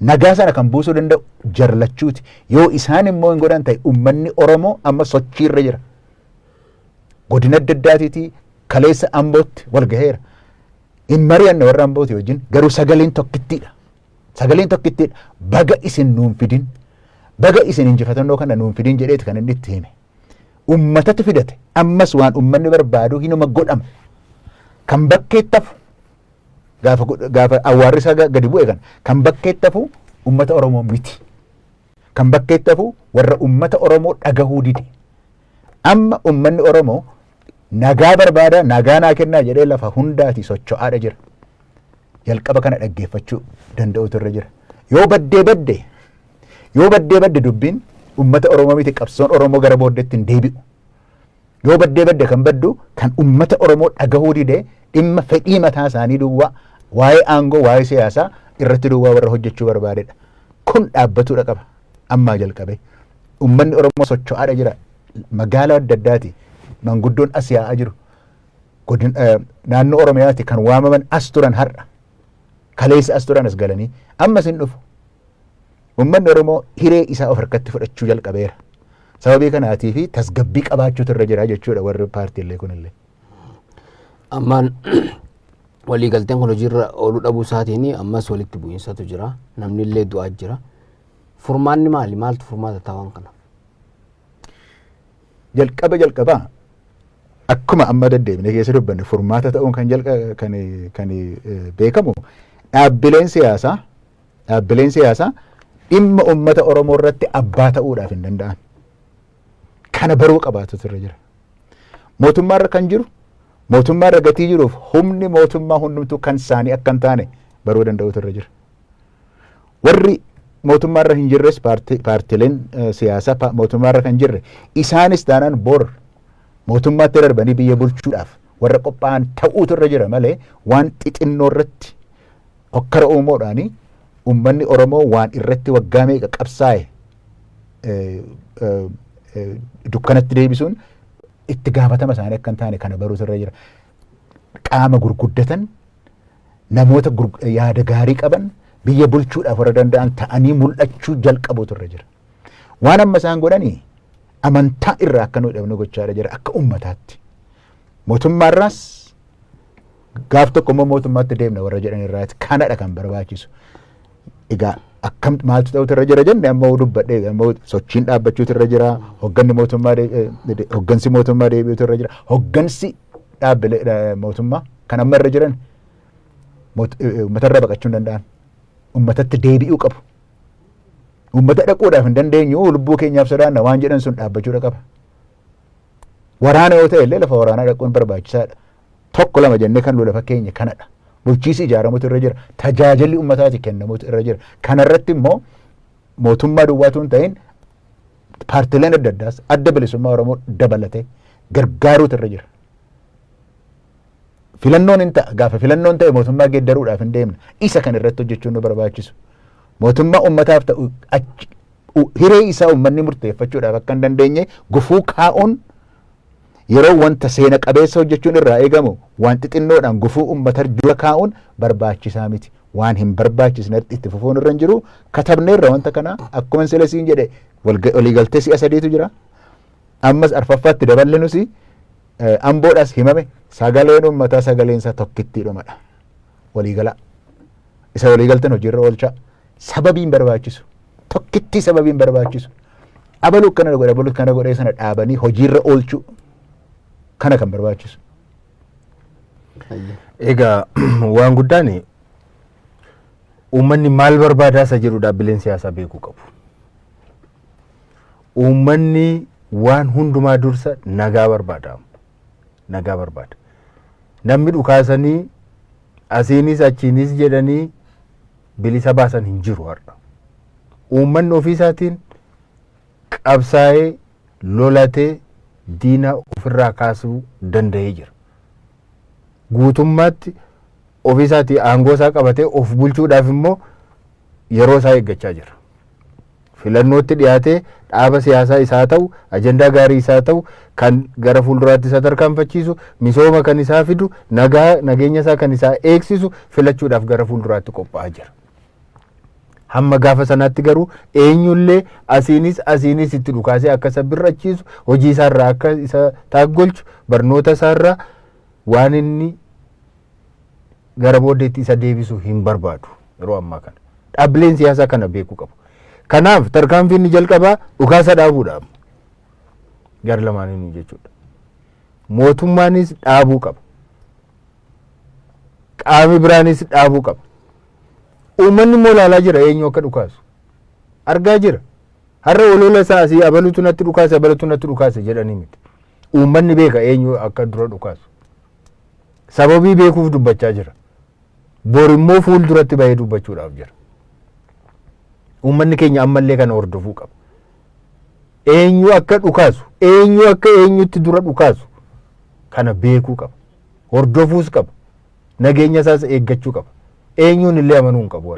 Nagaa sana kan buusuu danda'u jarlachuuti. Yoo isaan immoo hin godhan ta'e uummanni Oromoo amma sochiirra jira. Godina adda addaatiitii kaleessa Ambootti wal gaheera. Hin mari'anne warra Ambooti wajjin, garuu sagaleen tokkittiidha. Sagaleen tokkittiidha. Baga isin nuun fidin. Baga isin injifatannoo kana nuun fidin jedheeti kan inni itti hime. Uummatatu fidate. Ammas waan uummanni barbaadu hinuma godhama. Kan bakkeetti hafu gaafa awwaarri isaa gadi bu'e kana kan bakkeetti hafu uummata Oromoo miti. Kan bakkeetti hafu warra uummata Oromoo dhagahuu dide. Amma uummanni Oromoo nagaa barbaada, nagaa naa kennaa jedhee lafa hundaati socho'aadha jira. Jalqaba kana dhaggeeffachuu danda'utu irra jira. Yoo baddee badde dubbiin uummata Oromoo miti, qabsoon Oromoo gara booddeetti hin deebi'u. Yoo baddee badde kan baddu kan uummata Oromoo dhagahuu didee dhimma fedhii mataa isaanii duwwaa, waa'ee aangoo, waa'ee siyaasaa irratti duwwaa warra hojjechuu barbaadedha. Kun dhaabbatuudha qaba ammaa jalqabee. Uummanni Oromoo socho'aadha jira. Magaalaa adda addaati. Manguddoon as yaa'aa jiru. Naannoo Oromiyaati kan waamaman as turan har'a. Kaleessa as turan as galanii ammas hin dhufu. Uummanni Oromoo hiree isaa of harkatti fudhachuu jalqabeera. Sababii kanaatii fi tasgabbii qabaachuutu irra jira jechuudha warri paartiilee kunillee. Ammaan waliigalteen kun hojiirra ooluu dhabuu isaatiin ammas walitti bu'iinsatu jira. Namni illee du'aa jira. Furmaanni maali? Maaltu furmaata ta'a waan kanaaf? Jalqaba jalqabaa akkuma amma deddeebine keessa dubbanne, furmaata ta'uun kan jalqa kan kan beekamu Dhaabbileen siyaasaa dhimma uummata Oromoo irratti abbaa ta'uudhaaf hin danda'an. Kana baruu qabaatutu irra jira. Mootummaarra kan jiru, mootummaarra gatii jiruuf humni mootummaa hundumtuu kan isaanii akka hin taane baruu danda'utu irra jira. Warri mootummaarra hin jirres, paartileen siyaasaa mootummaarra kan jirre, isaanis taanaan bor mootummaatti darbanii biyya bulchuudhaaf warra qophaa'an ta'uutu irra jira malee waan xixinnoo irratti hokkara uumuudhaani uummanni Oromoo waan irratti waggaa meeqa qabsaa'e dukkanatti deebisuun itti gaafatama isaanii akka hin taane kana baruutu irra jira. Qaama gurguddatan, namoota yaada gaarii qaban, biyya bulchuudhaaf warra danda'an ta'anii mul'achuu jalqabuutu irra jira. Waan amma isaan godhanii amantaa irraa akka nu dhabnu gochaadha jira akka ummataatti. Mootummaarraas gaaf tokko immoo mootummaatti deemna warra jedhan irraati kanadha kan barbaachisu. Egaa akkam maaltu ta'utu irra jira jenne, amma dubbadhee, amma sochiin dhaabbachuutu irra jira, hogganni mootummaa, hoggansi mootummaa deebi'utu irra jira, hoggansi dhaabbilee mootummaa kan amma irra jiran uummatarraa baqachuu hin danda'an, uummatatti deebi'uu qabu. Uummata dhaquudhaaf hin dandeenyu, lubbuu keenyaaf sodaanna waan jedhan sun dhaabbachuudha qaba. Waraana yoo ta'e illee lafa waraanaa dhaquun barbaachisaadha. Tokko lama jennee kan lafa keenya kanadha. Bulchiisi ijaaramutu irra jira. Tajaajilli uummataati kennamutu irra jira. Kanarratti immoo mootummaa duwwaatu hin ta'in, paartileen adda addaas Adda Bilisummaa Oromoo dabalatee gargaaruutu irra jira. Filannoon hin ta'a. Gaafa filannoon ta'e mootummaa geeddaruudhaaf hin deemna. Isa kan irratti hojjechuun nu barbaachisu. Mootummaa uummataaf ta'u hiree isaa uummanni murteeffachuudhaaf akka hin dandeenye gufuu kaa'uun, yeroo wanta seena qabeessa hojjechuun irraa eegamu waan xixinnoodhaan gufuu uummata dura kaa'uun barbaachisaa miti. Waan hin barbaachisnetti itti fufuun irra hin jiru. Katabneerra wanta kana. Akkuma sila siin jedhe, waliigaltee si'a sadiitu jira. Ammas arfaffaatti daballe. Nusi amboodhaas himame, sagaleen uummataa sagaleen isaa tokkittiidhumadha. Waliigalaa. Isa waliigalteen hojiirra oolchaa. Sababiin barbaachisu. Tokkittii sababiin barbaachisu. Abaluu akkana godhe, abaluu kana godhee sana dhaabanii hojiirra oolchuu kana kan barbaachisu. Egaa waan guddaan uummanni maal barbaadaa isa jedhu dhaabbileen siyaasaa beekuu qabu. Uummanni waan hundumaa dursa nagaa barbaada. Nagaa barbaada. Namni dhukaasanii asiinis achiinis jedhanii bilisa baasan hin jiru har'a. Uummanni ofiisaatiin qabsaa'ee, lolatee, diina ofirraa kaasuu danda'ee jira. Guutummaatti ofiisaatii aangoo isaa qabatee of bulchuudhaaf immoo yeroo isaa eeggachaa jira. Filannootti dhiyaatee dhaaba siyaasaa isaa ta'u, ajandaa gaarii isaa ta'u, kan gara fuulduraatti isa tarkaanfachiisu, misooma kan isaa fidu, nagaa nageenya isaa kan isaa eegsisu filachuudhaaf gara fuulduraatti qophaa'aa jira. Hamma gaafa sanaatti garuu eenyullee asiinis asiinis itti dhukaasee akka isa birrachiisu, hojii isaarraa akka isa taaggolchu, barnoota isaarraa waan inni gara booddeetti isa deebisu hin barbaadu yeroo ammaa kana. Dhaabbileen siyaasaa kana beekuu qabu. Kanaaf tarkaanfiin inni jalqabaa dhukaasa dhaabuudha. Gara lamaaniinuu jechuudha. Mootummaanis dhaabuu qaba. Qaamni biraanis dhaabuu qaba. Uummanni immoo ilaalaa jira, eenyu akka dhukaasu. Argaa jira. Har'a olola isaa asii abalutu natti dhukaase, abalutu natti dhukaase jedhanii miti. Uummanni beeka eenyu akka dura dhukaasu. Sababii beekuuf dubbachaa jira. Bor immoo fuulduratti bahee dubbachuudhaaf jira. Uummanni keenya ammallee kana hordofuu qaba. Eenyu akka dhukaasu, eenyu akka eenyutti dura dhukaasu kana beekuu qaba. Hordofuus qaba. Nageenya isaas eeggachuu qaba. Eenyuun illee amanuu hin qabu.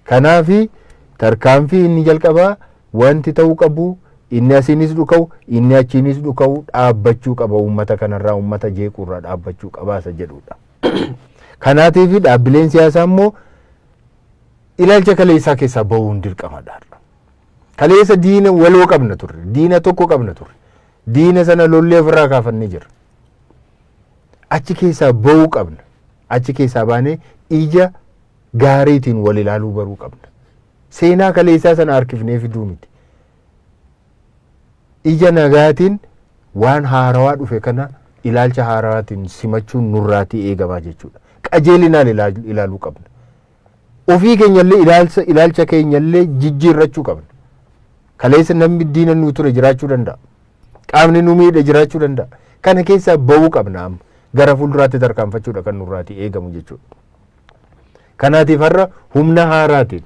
Kanaafi tarkaanfii inni jalqabaa wanti ta'uu qabu, inni asiinis dhuka'u, inni achiinis dhuka'u dhaabbachuu qaba, uummata kanarraa, uummata jeequurraa dhaabbachuu qabaasa jedhudha. Kanaatiif dhaabbileen siyaasaa immoo ilaalcha kaleessaa keessaa bahuun dirqamadha. Kaleessa diina waloo qabna turre, diina tokko qabna turre, diina sana lollee ofirraa kaafannee jirra. Achi keessaa bahuu qabna. Achi keessaa baanee ija gaariitiin wal ilaaluu baruu qabna. Seenaa kaleessaa sana harkifnee fiduu miti. Ija nagaatiin waan haarawaa dhufe kana ilaalcha haarawaatiin simachuun nurraatii eegamaa jechuudha. Qajeelinaan ilaaluu qabna. Ofii keenyallee ilaalcha keenyallee jijjiirrachuu qabna. Kaleessa namni diina nuu ture jiraachuu danda'a. Qaamni nu miidhe jiraachuu danda'a. Kana keessaa ba'uu qabna amma. Gara fuulduraatti tarkaanfachuudha kan nurraatii eegamu jechuudha. Kanaatiif har'a humna haaraatiin,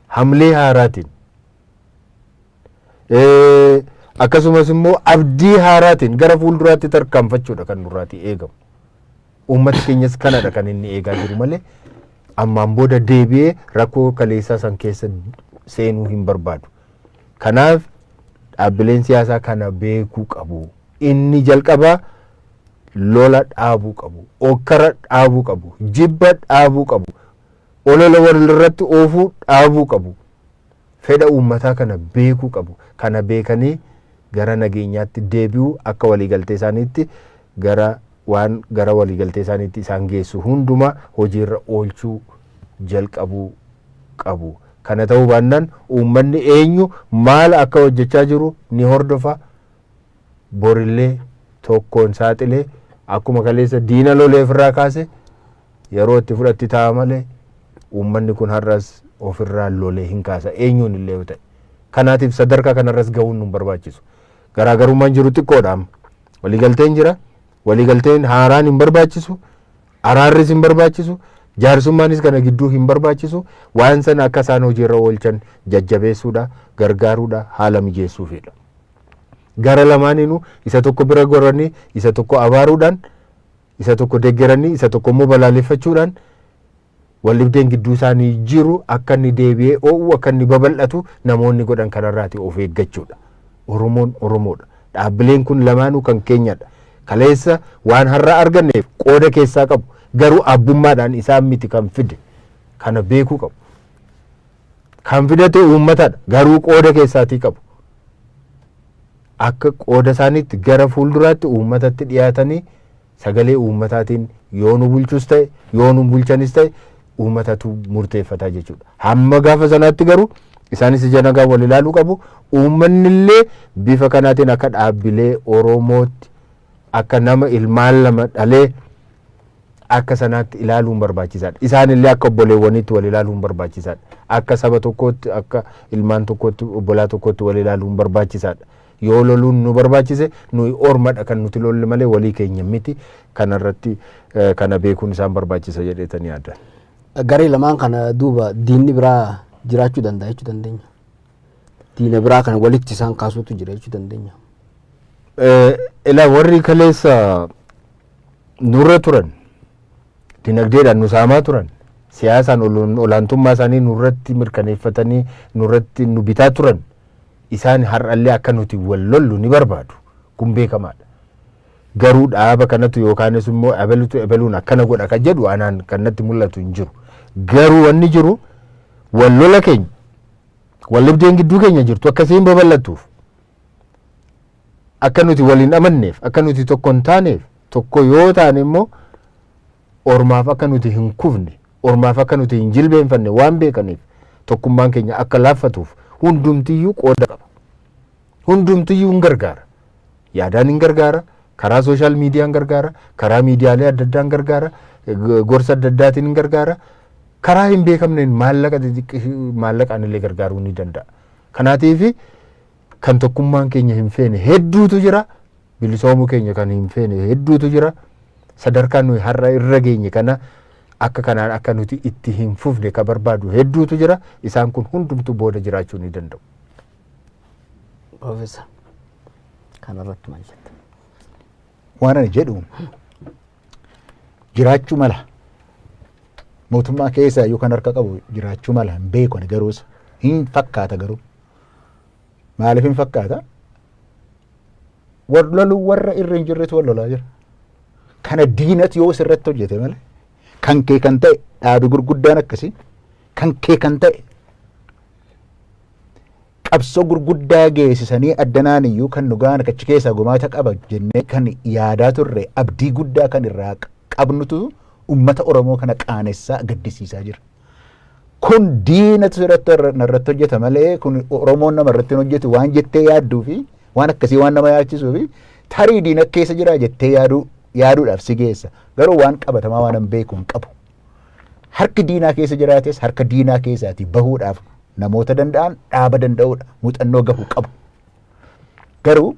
hamlee haaraatiin, akkasumas immoo abdii haaraatiin gara fuulduraatti tarkaanfachuudha kan nurraatii eegamu. Uummati keenyas kanadha kan inni eegaa jiru malee ammaan booda deebi'ee rakkoo kaleessaa san keessa seenuu hin barbaadu. Kanaaf dhaabbileen siyaasaa kana beekuu qabu. Inni jalqabaa lola dhaabuu qabu, okkara dhaabuu qabu, jibba dhaabuu qabu, olola walirratti oofuu dhaabuu qabu. Fedha uummataa kana beekuu qabu. Kana beekanii gara nageenyaatti deebi'uu, akka waliigaltee isaaniitti gara waan gara waliigaltee isaaniitti isaan geessu hundumaa hojiirra oolchuu jalqabuu qabu. Kana ta'uu baannaan uummanni eenyu maal akka hojjechaa jiru ni hordofa. Borillee tokkoon saaxilee akkuma kaleessa diina lolee ofirraa kaase yeroo itti fudhatti ta'a malee uummanni kun har'as ofirraa lolee hin kaasa, eenyuun illee yoo ta'e. Kanaatiif sadarkaa kanarras gahuun nu barbaachisu. Garaagarummaan jiru xiqqoodha amma. Waliigalteen jira. Waliigalteen haaraan hin barbaachisu. Araarris hin barbaachisu. Jaarsummaanis kana gidduu hin barbaachisu. Waan sana akka isaan hojiirra oolchan jajjabeessuudha, gargaaruudha, haala mijeessuufidha. Gara lamaaniinuu isa tokko bira goranii isa tokko abaaruudhaan, isa tokko deggeranii isa tokko immoo balaaleffachuudhaan waldhibdeen gidduu isaanii jiru akka inni deebi'ee oo'u, akka inni babal'atu namoonni godhan kanarraati of eeggachuudha. Oromoon Oromoodha. Dhaabbileen kun lamaanuu kan keenyadha. Kaleessa waan har'a arganneef qooda keessaa qabu. Garuu abbummaadhaan isaan miti kan fide. Kana beekuu qabu. Kan fidate uummatadha. Garuu qooda keessaatii qabu. Akka qooda isaaniitti gara fuulduraatti uummatatti dhiyaatanii sagalee uummataatiin yoo nu bulchus ta'e, yoo nu bulchanis ta'e, uummatatu murteeffataa jechuudha. Hamma gaafa sanaatti garuu isaanis ija nagaa wal ilaaluu qabu. Uummanni illee bifa kanaatiin akka dhaabbilee Oromootti, akka nama ilmaan lama dhalee akka sanaatti ilaaluun barbaachisaadha. Isaan illee akka obboleewwaniitti wal ilaaluun barbaachisaadha. Akka saba tokkootti, akka ilmaan tokkootti, obbolaa tokkootti wal ilaaluun barbaachisaadha. Yoo loluun nu barbaachise nuyi ormadha kan nuti lolle malee walii keenya miti. Kanarratti kana beekuun isaan barbaachisa jedheetanii yaada. Garee lamaan kana duuba diinni biraa jiraachuu danda'a jechuu dandeenya. Diina biraa kana walitti isaan kaasuutu jira jechuu dandeenya. Ilaa, warri kaleessa nurra turan, dinagdeedhaan nu saamaa turan, siyaasaan olaantummaa isaanii nurratti mirkaneeffatanii nurratti nu bitaa turan, isaan har'allee akka nuti wal lollu ni barbaadu. Kun beekamaadha. Garuu dhaaba kanatu yookaanis immoo ebelutu ebeluun akkana godha kan jedhu anaan kan natti mul'atu hin jiru. Garuu wanni jiru wal lola keenya, wal dhibdeen gidduu keenya jirtu akkasiin babal'attuuf, akka nuti waliin amanneef, akka nuti tokko hin taaneef, tokko yoo taane immoo ormaaf akka nuti hin kufne, ormaaf akka nuti hin jilbeenfanne waan beekaniif, tokkummaan keenya akka laaffatuuf hundumtiyyuu qooda qaba. Hundumtiyyuu hin gargaara. Yaadaan hin gargaara, karaa social miidiyaan gargaara, karaa miidiyaalee adda addaan gargaara, gorsa adda addaatiin hin gargaara. Karaa hin beekamneen maallaqa maallaqaan illee gargaaruu ni danda'a. Kanaatiif kan tokkummaan keenya hin feene hedduutu jira. Bilisoomuu keenya kan hin feene hedduutu jira. Sadarkaa nuyi har'a irra geenye kana akka kanaan akka nuti itti hin fufne ka barbaadu hedduutu jira. Isaan kun hundumtuu booda jiraachuu ni danda'u. Profeesar, kanarratti maal jetta? Waan ani jedhu, jiraachuu mala. Mootummaa keessa iyyuu kan harka qabu jiraachuu mala, hin beeku ani garuu isa. Hin fakkaata garuu. Maaliif hin fakkaata? Wal loluu warra irra hin jirretu wal lolaa jira. Kana diinatu yoo sirratti hojjete malee kan kee kan ta'e, dhaabi gurguddaan akkasii kan kee kan ta'e, qabsoo gurguddaa geessisanii addanaan iyyuu kan nu gahan, achi keessaa gumaata qaba jennee kan yaadaa turre, abdii guddaa kan irraa qabnutu ummata Oromoo kana qaanessaa gaddisiisaa jira. Kun diinatu irratti narratti hojjeta malee kun Oromoon nama irratti hin hojjetu waan jettee yaadduu fi waan akkasii waan nama yaachisuu fi tarii diina keessa jira jettee yaaduu yaaduudhaaf si geessa. Garuu waan qabatamaa waan hin beeku hin qabu. Harki diinaa keessa jiraates harka diinaa keessaatii bahuudhaaf namoota danda'an, dhaaba danda'uudha, muuxannoo gahu qabu. Garuu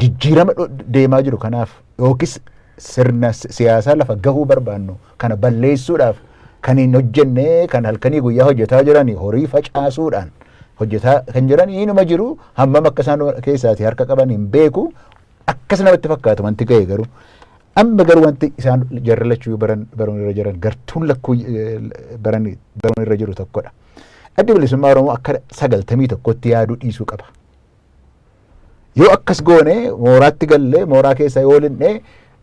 jijjiirama deemaa jiru kanaaf yookiis sirna siyaasaa lafa gahuu barbaannu kana balleessuudhaaf kan hin hojjenne, kan halkanii guyyaa hojjetaa jiran, horii facaasuudhaan hojjetaa kan jiran inuma jiru. Hammam akka isaan keessaati harka qaban hin beeku, akkas namatti fakkaatu wanti ga'e. Garuu amma garuu wanti isaan jarri lachuu baran baruun irra jiran, gartuun lakkuu baran baruun irra jiru tokkodha. Addi Bilisummaa Oromoo akka 91tti yaaduu dhiisuu qaba. Yoo akkas goone, mooraatti gallee mooraa keessa yoo linnee,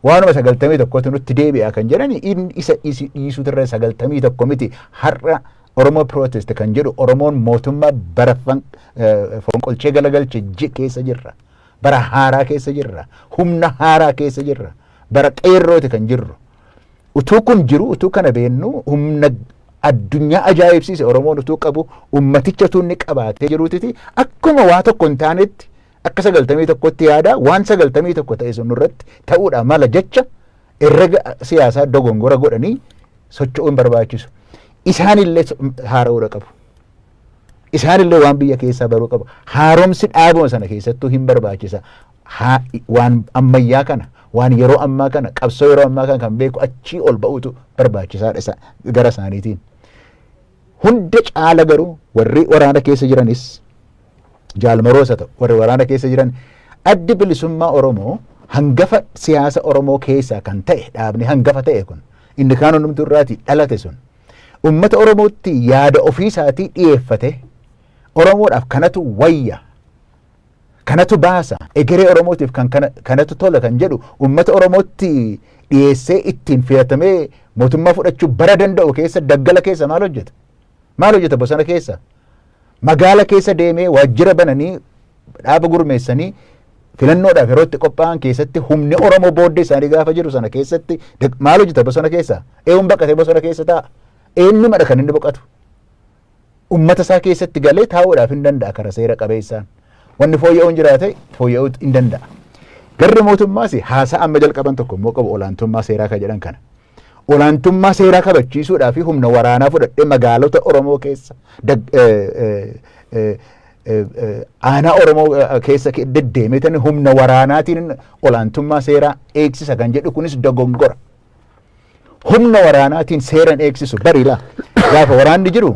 waanuma 91tti nutti deebi'a kan jedhan inni isa dhiisuutu irra. 91 miti, har'a Oromoo protest kan jedhu, Oromoon mootummaa bara fonqolchee galagalche keessa jirra. Bara haaraa keessa jirra. Humna haaraa keessa jirra. Bara qeerrooti kan jirru. Utuu kun jiru, utuu kana beennu, humna addunyaa ajaa'ibsiise Oromoon utuu qabu, ummaticha utuu inni qabaatee jiruutiti, akkuma waa tokko hin taanetti akka 91tti yaada, waan 91 ta'e sun irratti ta'uudha mala jecha herrega siyaasaa dogongora godhanii socho'uu hin barbaachisu. Isaanillee haara'uudha qabu. Isaanillee waan biyya keessaa baruu qabu. Haaromsi dhaabuma sana keessattuu hin barbaachisa. Waan ammayyaa kana, waan yeroo ammaa kana, qabsoo yeroo ammaa kana kan beeku achii ol ba'uutu barbaachisaadha isa gara isaaniitiin. Hunda caala garuu warri waraana keessa jiranis, jaalmaroos haa ta'u, warri waraana keessa jiran, Addi Bilisummaa Oromoo hangafa siyaasa Oromoo keessaa kan ta'e, dhaabni hangafa ta'e kun, inni kaan hundumtuu irraatii dhalate sun, ummata Oromootti yaada ofii isaatii dhiyeeffate, Oromoodhaaf kanatu wayya, kanatu baasa, egeree Oromootiif kan kanatu tola kan jedhu ummata Oromootti dhiyeessee ittiin filatamee mootummaa fudhachuu bara danda'u keessa daggala keessa maal hojjeta? Maal hojjeta bosona keessa? Magaala keessa deemee waajjira bananii, dhaaba gurmeessanii, filannoodhaaf yeroo itti qophaa'an keessatti, humni Oromoo booddee isaanii gaafa jiru sana keessatti maal hojjeta bosona keessa? Eenyuun baqatee bosona keessa taa'a? Eenyumadha kan inni boqatu? Ummata isaa keessatti galee taa'uudhaaf hin danda'a kara seera qabeessaan. Wanni fooyya'uun jiraate fooyya'uu hin danda'a. Garri mootummaas haasaa amma jalqaban tokko immoo qabu, olaantummaa seeraa kan jedhan kana. Olaantummaa seeraa kabachiisuudhaa fi humna waraanaa fudhadhee magaalota Oromoo keessa, aanaa Oromoo keessa deddeemee humna waraanaatiin olaantummaa seeraa eegsisa kan jedhu kunis dogongora. Humna waraanaatiin seeran eegsisu barilaa gaafa waraanni jiru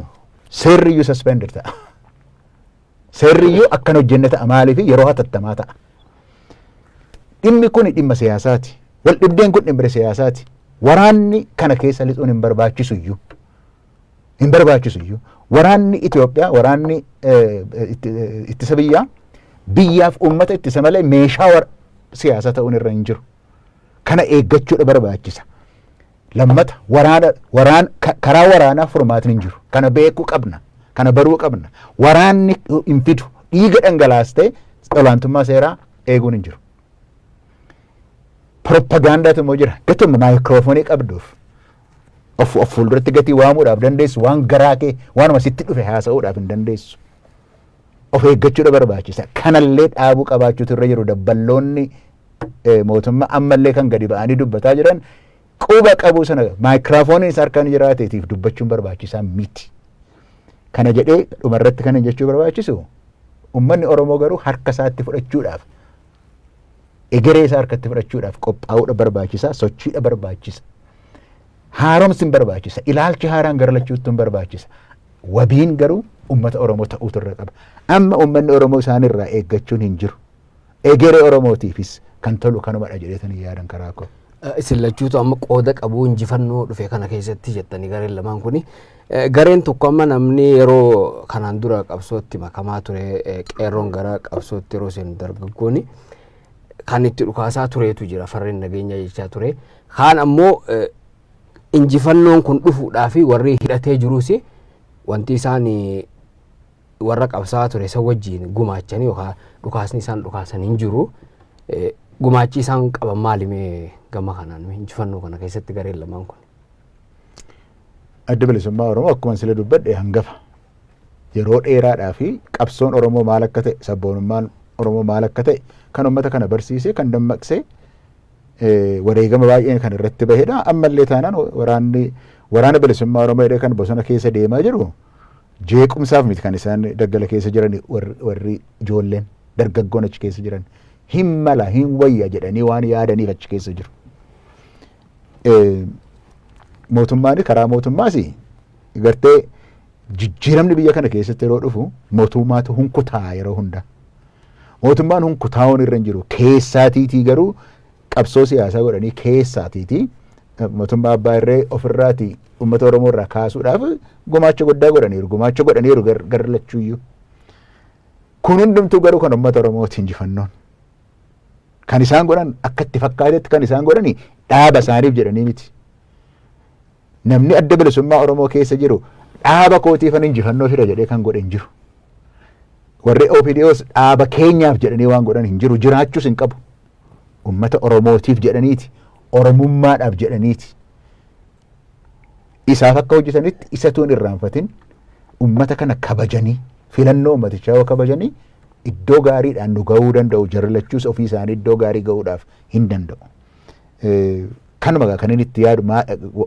seerri iyyuu suspended ta'a. Seerri iyyuu akkan hojjenne ta'a, maaliif yeroo hatattamaa ta'a. Dhimmi kun dhimma siyaasaati. Wal dhibdeen kun dhimma siyaasaati. Waraanni kana keessa lixuun hin barbaachisu iyyuu. Hin barbaachisu iyyuu. Waraanni Itoophiyaa, waraanni ittisa biyyaa biyyaaf uummata ittisa malee meeshaa siyaasaa ta'uun irra hin jiru. Kana eeggachuudha barbaachisa. Lammata waraana waraan karaa waraanaa furmaatni hin jiru. Kana beekuu qabna. Kana baruu qabna. Waraanni hin fidu. Dhiiga dhangalaastee olaantummaa seeraa eeguun hin jiru. Propagaandaatu immoo jira. Gatuma maayikiroofoonii qabduuf of fuulduratti gatii waamuudhaaf dandeessu, waan garaa kee waanuma sitti dhufe haasa'uudhaaf hin dandeessu. Of eeggachuudha barbaachisa. Kanallee dhaabuu qabaachuutu irra jiru. Dabballoonni mootummaa ammallee kan gadi ba'anii dubbataa jiran quba qabu sana, maayikiroofooniin isa harkaan jiraateetiif dubbachuun barbaachisaa miti. Kana jedhee dhumarratti kan jechuu barbaachisu, uummanni Oromoo garuu harka isaatti fudhachuudhaaf, egeree isaa harkatti fudhachuudhaaf qophaa'uudha barbaachisa, sochiidha barbaachisa. Haaromsi hin barbaachisa, ilaalchi haaraan gara lachuutti hin barbaachisa. Wabiin garuu uummata Oromoo ta'uutu irra qaba. Amma uummanni Oromoo isaanirraa eeggachuun hin jiru. Egeree Oromootiifis kan tolu kanumadha jedheetanii yaadan karaa koo. Isin lachuutu amma qooda qabu injifannoo dhufe kana keessatti jettanii gareen lamaan kuni. Gareen tokko amma namni yeroo kanaan dura qabsootti makamaa ture, qeerroon gara qabsootti yeroo seenu, dargaggooni kan itti dhukaasaa tureetu jira, farreen nageenya jechaa ture. Kaan ammoo injifannoon kun dhufuudhaa fi warri hidhatee jirus wanti isaan warra qabsaa ture isa wajjin gumaachanii yookaan dhukaasni isaan dhukaasan hin jiru. Gumaachi isaan qaban maali mee gama kanaan injifannoo kana keessatti gareen lamaan kun? Adda Bilisummaa Oromoo akkuma sila dubbadhe hangafa. Yeroo dheeraadhaa fi qabsoon Oromoo maal akka ta'e, sabboonummaan Oromoo maal akka ta'e kan uummata kana barsiisee, kan dammaqsee Wareegama baay'een kan irratti bahedha. Ammallee taanaan waraanni Waraana Bilisummaa Oromoo jedhee kan bosona keessa deemaa jiru jeequmsaaf miti kan isaan daggala keessa jiran. Warri ijoolleen dargaggoon achi keessa jiran hin mala, hin wayya jedhanii waan yaadaniif achi keessa jiru. Mootummaan karaa mootummaas gartee jijjiiramni biyya kana keessatti yeroo dhufu mootummaatu hunkutaa yeroo hunda. Mootummaan hunkutaa'uun irra hin jiru. Keessaatiitii garuu qabsoo siyaasaa godhanii keessaatiitii mootummaa abbaa irree ofirraatii uummata Oromoo irraa kaasuudhaaf gumaacha guddaa godhaniiru. Gumaacha godhaniiru gara lachuuyyuu. Kun hundumtuu garuu kan uummata Oromooti injifannoon. Kan isaan godhan akka itti fakkaatetti kan isaan godhani dhaaba isaaniif jedhanii miti. Namni Adda Bilisummaa Oromoo keessa jiru dhaaba kootiifan injifannoo fida jedhee kan godhe hin jiru. Warri OPDOs dhaaba keenyaaf jedhanii waan godhan hin jiru, jiraachuus hin qabu. Uummata Oromootiif jedhaniiti. Oromummaadhaaf jedhaniiti. Isaaf akka hojjetanitti isatu hin irraanfatin, uummata kana kabajanii, filannoo uummatichaa yoo kabajanii, iddoo gaariidhaan nu gahuu danda'u. Jarri lachuus ofii isaanii iddoo gaarii gahuudhaaf hin danda'u. Kanuma kan inni itti yaadu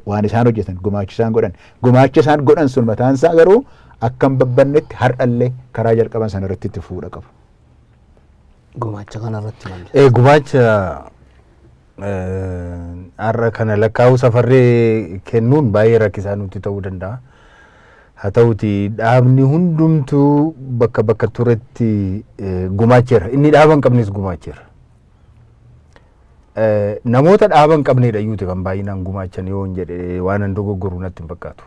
waan isaan hojjetan, gumaacha isaan godhan, gumaacha isaan godhan sun mataan isaa garuu akka hin babbannetti har'allee karaa jalqaban sana irratti itti fuudha qabu. Gumaacha kanarratti maal jettu? Gumaacha har'a kana lakkaa'uu, safarree kennuun baay'ee rakkisaa nutti ta'uu danda'a. Haa ta'uti dhaabni hundumtuu bakka bakka turetti gumaacheera. Inni dhaaba hin qabnes gumaacheera. Namoota dhaaba hin qabnedha iyyuuti kan baay'inaan gumaachan yoo hin jedhe waan hin dogoggoru natti hin fakkaatu.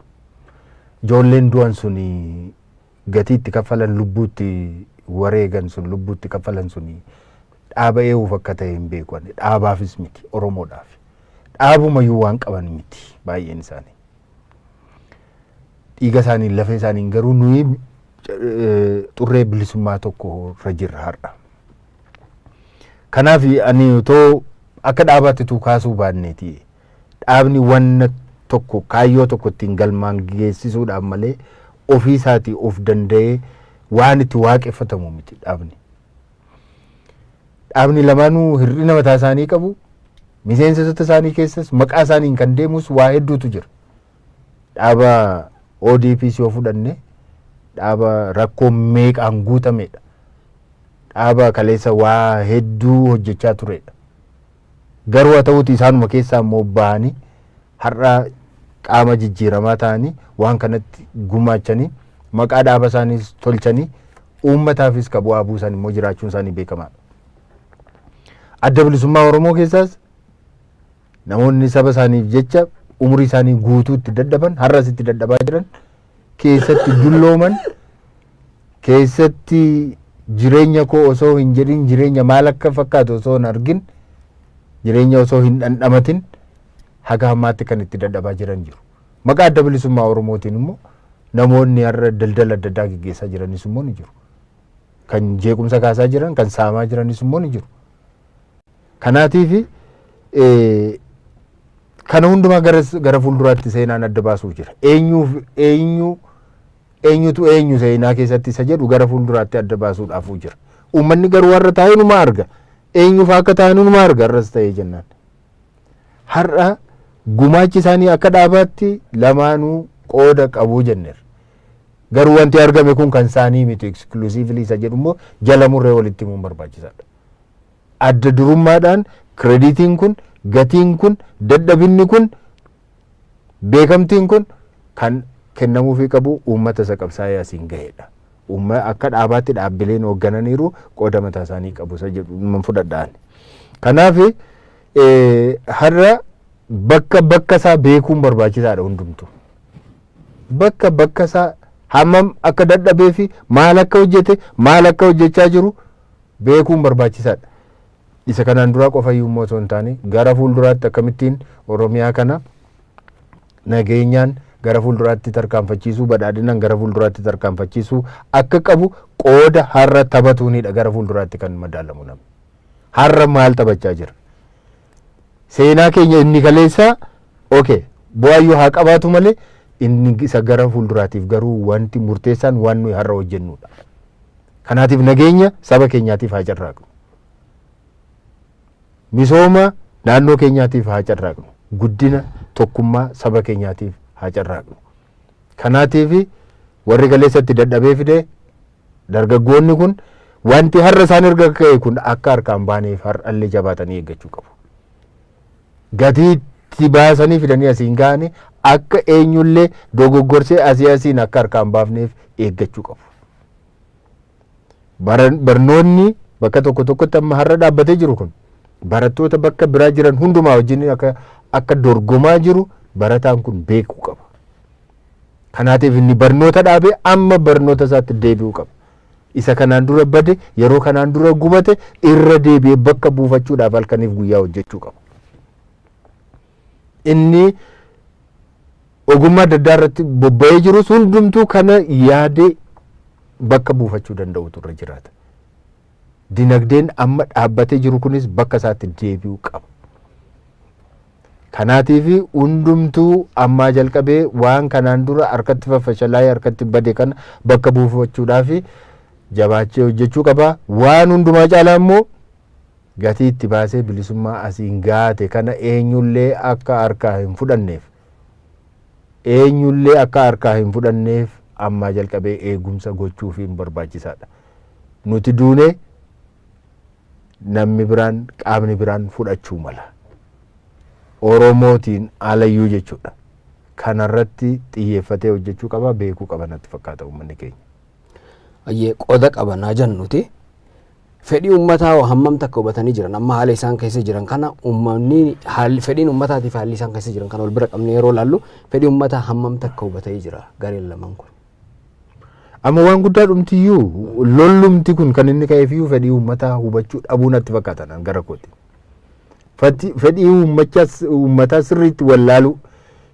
Ijoolleen du'an suni gatii itti kaffalan, lubbuutti wareegan sun, lubbuutti kaffalan suni dhaaba eewuuf akka ta'e hin beeku ani. Dhaabaafis miti, Oromoodhaaf. Dhaabumayyuu waan qaban miti baay'een isaanii. Dhiiga isaaniin, lafee isaaniin garuu nuyi xurree bilisummaa tokko irra jirra har'a. Kanaaf ani otoo akka dhaabaatti utuu kaasuu baanneeti, dhaabni wanna tokko, kaayyoo tokko ittiin galmaan geessisuudhaaf malee ofii isaatii of danda'ee waan itti waaqeffatamu miti dhaabni. Dhaabni lamaanuu hir'ina mataa isaanii qabu. Miseensota isaanii keessas maqaa isaaniin kan deemus waa hedduutu jira. Dhaaba ODP yoo fudhanne, dhaaba rakkoo meeqaan guutamedha. Dhaaba kaleessa waa hedduu hojjechaa turedha. Garuu haa ta'uuti isaanuma keessaa immoo bahanii har'a qaama jijjiiramaa ta'anii waan kanatti gumaachanii, maqaa dhaaba isaaniis tolchanii, uummataafis ka bu'aa buusan immoo jiraachuun isaanii beekamaadha. Adda Bilisummaa Oromoo keessaas namoonni saba isaaniif jecha umurii isaanii guutuu itti dadhaban, har'as itti dadhabaa jiran, keessatti dullooman, keessatti jireenya koo osoo hin jedhin, jireenya maal akka fakkaatu osoo hin argin, jireenya osoo hin dhandhamatin haga ammaatti kan itti dadhabaa jiran jiru. Maqaa Adda Bilisummaa Oromootiin immoo namoonni har'a daldala adda addaa gaggeessaa jiranis immoo ni jiru. Kan jeequmsa kaasaa jiran, kan saamaa jiranis immoo ni jiru. Kanaatiif kana hundumaa gara fuulduraatti seenaan adda baasuuf jira. Eenyuuf eenyu, eenyutu eenyu seenaa keessatti isa jedhu gara fuulduraatti adda baasuudhaafuu jira. Uummanni garuu warra taa'e numa arga. Eenyuuf akka ta'an numa arga irras ta'ee jennaan. Har'a gumaachi isaanii akka dhaabaatti lamaanuu qooda qabu jenneerra. Garuu wanti argame kun kan isaanii miti exclusively isa jedhu immoo jala murree walitti himuun barbaachisaadha. Adda durummaadhaan creditiin kun, gatiin kun, dadhabinni kun, beekamtiin kun kan kennamuufii qabu uummata isa qabsaa'ee asiin gahedha. Akka dhaabaatti dhaabbileen hooggananiiru qooda mataa isaanii qabu isa jedhu fudhadhaan. Kanaaf har'a bakka bakka isaa beekuun barbaachisaadha hundumtu. Bakka bakka isaa, hammam akka dadhabee fi maal akka hojjete, maal akka hojjechaa jiru beekuun barbaachisaadha. Isa kanaan duraa qofa iyyuu immoo osoo hin taane, gara fuulduraatti akkamittiin Oromiyaa kana nageenyaan gara fuulduraatti tarkaanfachiisuu, badhaadhinaan gara fuulduraatti tarkaanfachiisuu akka qabu qooda har'a taphatuunidha gara fuulduraatti kan madaalamu namni. Har'a maal taphachaa jira? Seenaa keenya inni kaleessaa okay bu'aayyuu haa qabaatu malee, inni isa gara fuulduraatiif garuu wanti murteessaan waan nuyi har'a hojjennudha. Kanaatiif nageenya saba keenyaatiif haa carraaqnu. Misooma Naannoo keenyaatiif haa carraaqnu. Guddina tokkummaa saba keenyaatiif haa carraaqnu. Kanaatiif warri kaleessatti dadhabee fide, dargaggoonni kun, wanti har'a isaan erga ka'e kun akka harkaan baaneef har'allee jabaatanii eeggachuu qabu. Gatii itti baasanii fidanii asiin ga'anii akka eenyullee dogoggorsee asii asiin akka harkaan baafneef eeggachuu qabu. Barnoonni bakka tokko tokkotti amma har'a dhaabbatee jiru kun barattoota bakka biraa jiran hundumaa wajjin akka dorgomaa jiru barataan kun beekuu qaba. Kanaatiif inni barnoota dhaabee amma barnoota isaatti deebi'uu qaba. Isa kanaan dura bade, yeroo kanaan dura gubate irra deebi'ee bakka buufachuudhaaf halkaniif guyyaa hojjechuu qaba. Inni ogummaa adda addaa irratti bobba'ee jirus hundumtuu kana yaadee bakka buufachuu danda'utu irra jiraata. Dinagdeen amma dhaabbatee jiru kunis bakka isaatti deebi'uu qaba. Kanaatiif hundumtuu ammaa jalqabee waan kanaan dura harkatti faffashalaa'ee harkatti bade kana bakka buufachuudhaaf jabaachee hojjechuu qaba. Waan hundumaa caalaa immoo gatii itti baasee bilisummaa asiin gaate kana eenyullee akka harkaa hin fudhanneef, eenyullee akka harkaa hin fudhanneef ammaa jalqabee eegumsa gochuufiin barbaachisaadha. Nuti duunee namni biraan, qaamni biraan fudhachuu mala. Oromootiin alayyuu jechuudha. Kanarratti xiyyeeffatee hojjechuu qaba, beekuu qaba natti fakkaata uummanni keenya. Ayyee, qooda qabanaa jennuti. Fedhii uummataa hammam takka hubatanii jiran? Amma haala isaan keessa jiran kana, uummanni haalli fedhiin uummataatiif haalli isaan keessa jiran kana wal bira qabnee yeroo laallu, fedhii uummataa hammam takka hubatee jira gareen lamaan kun? Amma waan guddaa dhumtiyyuu lollumti kun kan inni ka'eefiyyuu fedhii uummataa hubachuu dhabuu natti fakkaata nan gara kooti. Fedhii uummataa sirriitti wallaaluu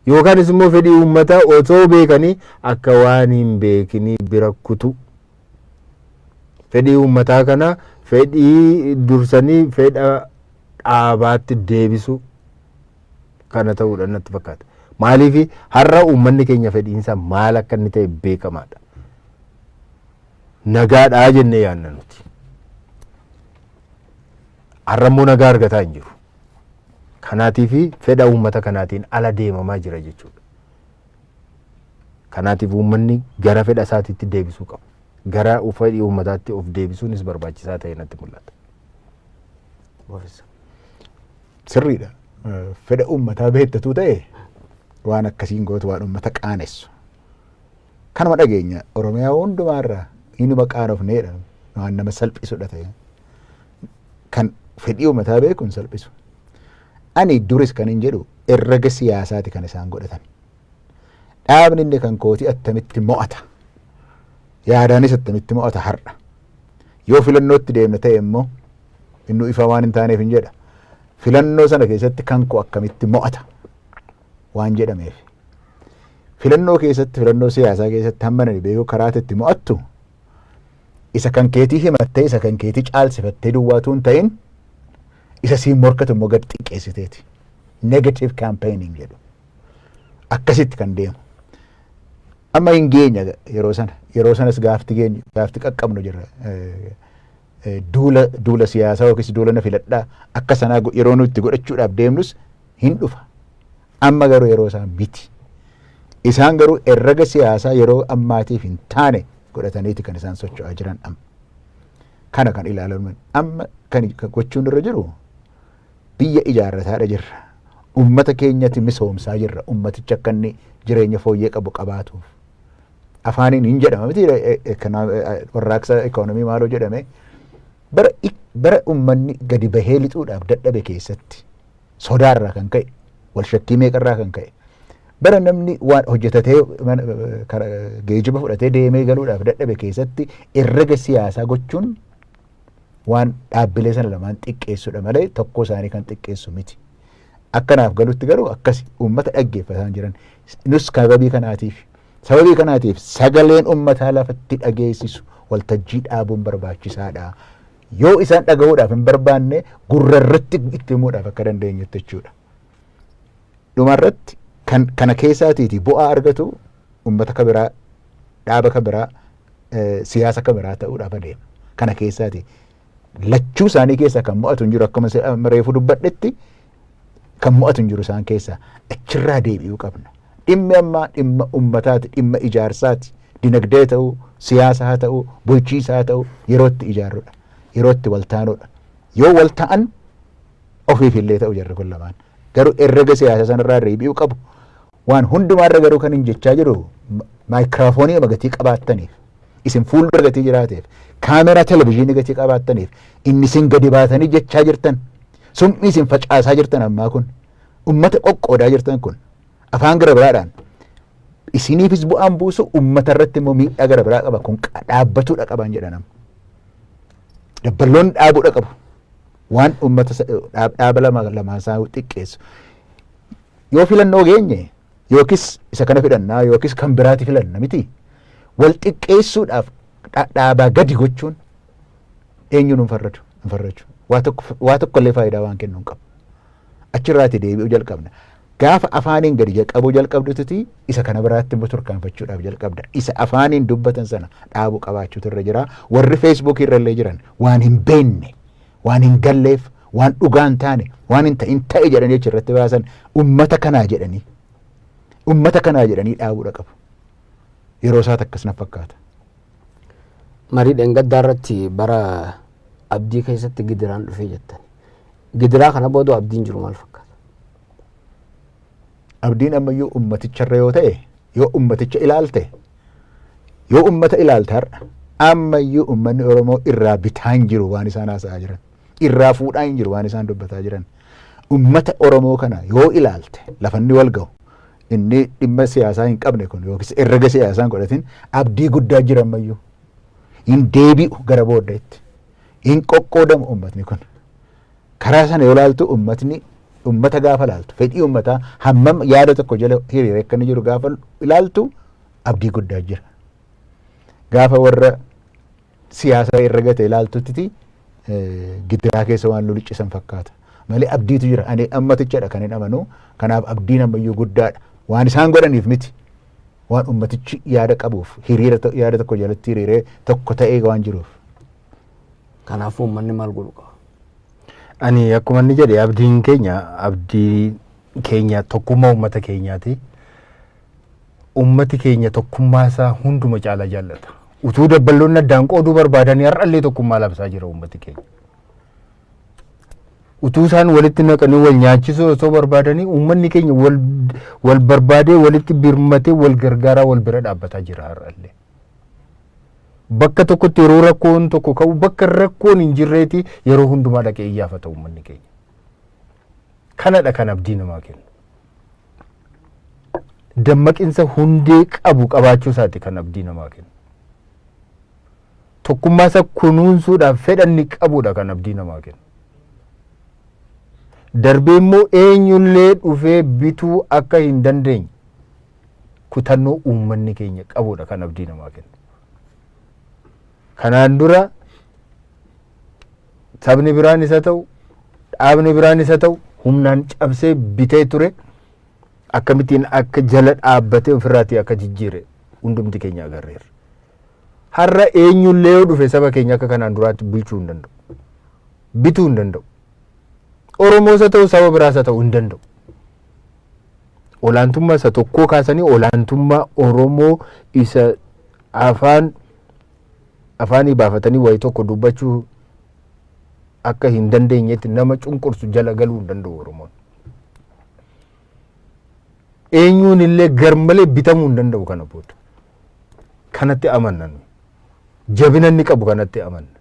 yookaanis immoo fedhii uummataa osoo beekanii akka waan hin beekinii bira kutu. Fedhii uummataa kana fedhii dursanii fedha dhaabaatti deebisu kana ta'uudha natti fakkaata. Maaliif har'a uummanni keenya fedhiinsa maal akka inni ta'e beekamaadha. Nagaadhaa jennee yaadna nuti. Har'a immoo nagaa argataa hin jiru. Kanaatiif fedha uummata kanaatiin ala deemamaa jira jechuudha. Kanaatiif uummanni gara fedha isaatiitti deebisuu qaba. Gara fedhii uummataatti of deebisuunis barbaachisaa ta'e natti mul'ata. Sirriidha. Fedha uummataa beektatuu ta'e waan akkasiin gootu, waan uummata qaanessu. Kanuma dhageenya Oromiyaa hundumaarraa inuma qaanofneedha, waan nama salphisudha ta'e. Kan fedhii uummataa beeku hin salphisu. Ani duris kan hin jedhu herrega siyaasaati kan isaan godhatan. Dhaabni inni kan kootii attamitti mo'ata? Yaadaanis attamitti mo'ata har'a? Yoo filannootti deemne ta'e immoo inni ifa waan hin taaneef hin jedha. Filannoo sana keessatti kan koo akkamitti mo'ata waan jedhameef. Filannoo keessatti, filannoo siyaasaa keessatti hamma nani beeku karaa itti mo'attu isa kan keetii himattee, isa kan keetii caalsifattee duwwaatu hin ta'in, isa siin morkatu immoo gad xiqqeessiteeti. Negative campaigning jedhu. Akkasitti kan deemu. Amma hin geenya yeroo sana, yeroo sanas gaafti geenyu, gaafti qaqqabnu jirra. Duula siyaasaa yookiis duula na filadhaa akka sanaa yeroo nuti godhachuudhaaf deemnus hin dhufa. Amma garuu yeroo isaan miti. Isaan garuu herrega siyaasaa yeroo ammaatiif hin taane godhataniiti kan isaan socho'aa jiran amma. Kana kan ilaalaman amma kan gochuun irra jiru biyya ijaarrataadha jirra. Ummata keenyatti misoomsaa jirra. Ummatichi akka inni jireenya fooyyee qabu qabaatuuf. Afaaniin hin jedhama miti, warraaqsa ikoonomii maaloo jedhame, bara ummanni gadi bahee lixuudhaaf dadhabe keessatti, sodaarraa kan ka'e, wal shakkii meeqarraa kan ka'e, bara namni waan hojjetatee geejjiba fudhatee deemee galuudhaaf dadhabe keessatti herrega siyaasaa gochuun waan dhaabbilee sana lamaan xiqqeessudha malee tokko isaanii kan xiqqeessu miti. Akkanaaf galutti garuu akkasi uummata dhaggeeffataa jiran nus sababii kanaatiif sagaleen uummataa lafatti dhageessisu waltajjii dhaabuun barbaachisaadha. Yoo isaan dhagahuudhaaf hin barbaanne gurra irratti itti himuudhaaf akka dandeenyutti jechuudha. Dhumarratti kan kana keessaatiiti bu'aa argatu uummata ka biraa, dhaaba ka biraa, siyaasa ka biraa ta'uudhaaf adeema. Kana keessaati lachuu isaanii keessaa kan mo'atu hin jiru, akkuma amma reefu dubbadhetti. Kan mo'atu hin jiru isaan keessaa. Achirraa deebi'uu qabna. Dhimmi ammaa dhimma ummataati, dhimma ijaarsaati. Dinagdee ta'uu, siyaasa haa ta'uu, bulchiisa haa ta'uu yerootti ijaarrudha. Yerootti wal taanudha. Yoo wal ta'an ofiif illee ta'u jarri kun lamaan. Garuu herrega siyaasa sanarraa deebi'uu qabu. Waan hundumaarra garuu kan hin jechaa jiru, maayikiraafoonii gatii qabaattaniif, isin fuuldura gatii jiraateef, kaameraa televizyiinii gatii qabaattaniif, inni isin gadi baatanii jechaa jirtan, summii isin facaasaa jirtan ammaa kun, ummata qoqqoodaa jirtan kun, afaan gara biraadhaan isiniifis bu'aan buusu, ummata irratti immoo miidhaa gara biraa qaba. Kun dhaabbatuudha qaban jedha nama. Dabballoon dhaabuudha qabu. Waan ummata dhaaba lama lamaan isaa xiqqeessu. Yoo filannoo geenye yookiis isa kana filannaa yookiis kan biraati filanna miti. Wal xiqqeessuudhaaf dhaabaa gadi gochuun eenyuun hin farradu, hin farraju. Waa tokko illee faayidaa waan kennu hin qabu. Achirraati deebi'uu jalqabna. Gaafa afaaniin gadi jalqabuu jalqabdututi isa kana biraatti immoo turkaanfachuudhaaf jalqabda. Isa afaaniin dubbatan sana dhaabuu qabaachuutu irra jira. Warri Feesbuukii irra illee jiran waan hin beekne, waan hin galleef, waan dhugaa hin taane, waan hin ta'in ta'e jedhanii achi irratti baasan ummata kanaa jedhanii dhaabuudha qabu. Yeroo isaati akkas na fakkaata. Marii dheengaddaa irratti bara abdii keessatti gidiraan dhufee jettan. Gidiraa kana booda abdiin jiru maal fakkaata? Abdiin ammayyuu ummaticharra yoo ta'e, yoo ummaticha ilaalte, yoo ummata ilaalte, har'a ammayyuu ummanni Oromoo irraa bitaa hin jiru waan isaan haasa'aa jiran. Irraa fuudhaa hin jiru waan isaan dubbataa jiran. Ummata Oromoo kana yoo ilaalte, lafa inni wal ga'u, inni dhimma siyaasaa hin qabne kun yookiis herrega siyaasaa hin godhatin, abdii guddaa jira ammayyuu. Hin deebi'u gara booddeetti. Hin qoqqoodamu ummatni kun. Karaa sana yoo ilaaltu, ummatni ummata gaafa ilaaltu, fedhii ummataa hammam yaada tokko jala hiriiree akka inni jiru gaafa ilaaltu, abdii guddaa jira. Gaafa warra siyaasa irra gate ilaaltutti gidiraa keessa waan luluccisan fakkaata. Malee abdiitu jira. Ani ummatichadha kan hin amanu. Kanaaf abdiin ammayyuu guddaadha. Waan isaan godhaniif miti. Waan ummatichi yaada qabuuf, hiriira yaada tokko jalatti hiriiree tokko ta'ee waan jiruuf. Kanaafuu uummanni maal godhu qaba? Ani akkuma inni jedhe, abdiin keenya, abdii keenya tokkummaa uummata keenyaati. Uummati keenya tokkummaa isaa hunduma caalaa jaallata. Utuu dabballoonni addaan qooduu barbaadanii, har'allee tokkummaa labsaa jira uummati keenya. Utuu isaan walitti naqanii wal nyaachisuu osoo barbaadanii, uummanni keenya wal wal barbaadee, walitti birmatee, wal gargaaraa, wal bira dhaabbataa jira har'allee. Bakka tokkotti yeroo rakkoon tokko ka'u, bakka rakkoon hin jirreeti yeroo hundumaa dhaqee iyyaafata uummanni keenya. Kanadha kan abdii namaa kennu. Dammaqinsa hundee qabu qabaachuu isaati kan abdii namaa kennu. Tokkummaa isa kunuunsuudhaaf fedhanni qabudha kan abdii namaa kennu. Darbee immoo eenyullee dhufee bituu akka hin dandeenye kutannoo uummanni keenya qabudha kan abdii namaa kennu. Kanaan dura sabni biraan isa ta'u, dhaabni biraan isa ta'u, humnaan cabsee bitee ture, akkamittiin akka jala dhaabbatee ofirraatii akka jijjiire hundumti keenya agarreerra. Har'a eenyullee yoo dhufe saba keenya akka kanaan duraatti bulchuu hin danda'u. Bituu hin danda'u. Oromoos haa ta'u, saba biraas haa ta'u, hin danda'u. Olaantummaa isa tokkoo kaasanii olaantummaa Oromoo isa afaan afaanii baafatanii wayii tokko dubbachuu akka hin dandeenyetti nama cunqursu jala galuu hin danda'u Oromoon. Eenyuun illee garmalee bitamuu hin danda'u kana booda. Kanatti amanna nuyi. Jabina inni qabu kanatti amanna.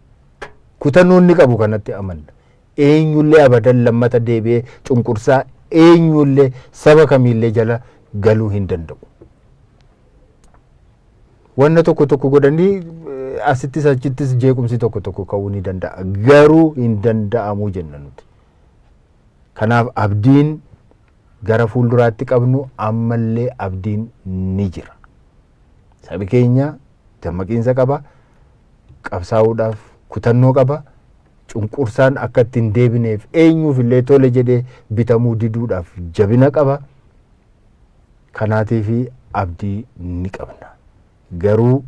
Kutannoo inni qabu kanatti amanna. Eenyullee abadan lammata deebi'ee cunqursaa eenyullee saba kamiillee jala galuu hin danda'u. Wanna tokko tokko godhanii asittis achittis jeequmsi tokko tokko ka'uu ni danda'a. Garuu hin danda'amuu jenna nuti. Kanaaf abdiin gara fuulduraatti qabnu ammallee abdiin ni jira. Sabi keenya dammaqiinsa qaba. Qabsaa'uudhaaf kutannoo qaba. Cunqursaan akka itti hin deebineef eenyuuf illee tole jedhee bitamuu diduudhaaf jabina qaba. Kanaatiif abdii ni qabna. Garuu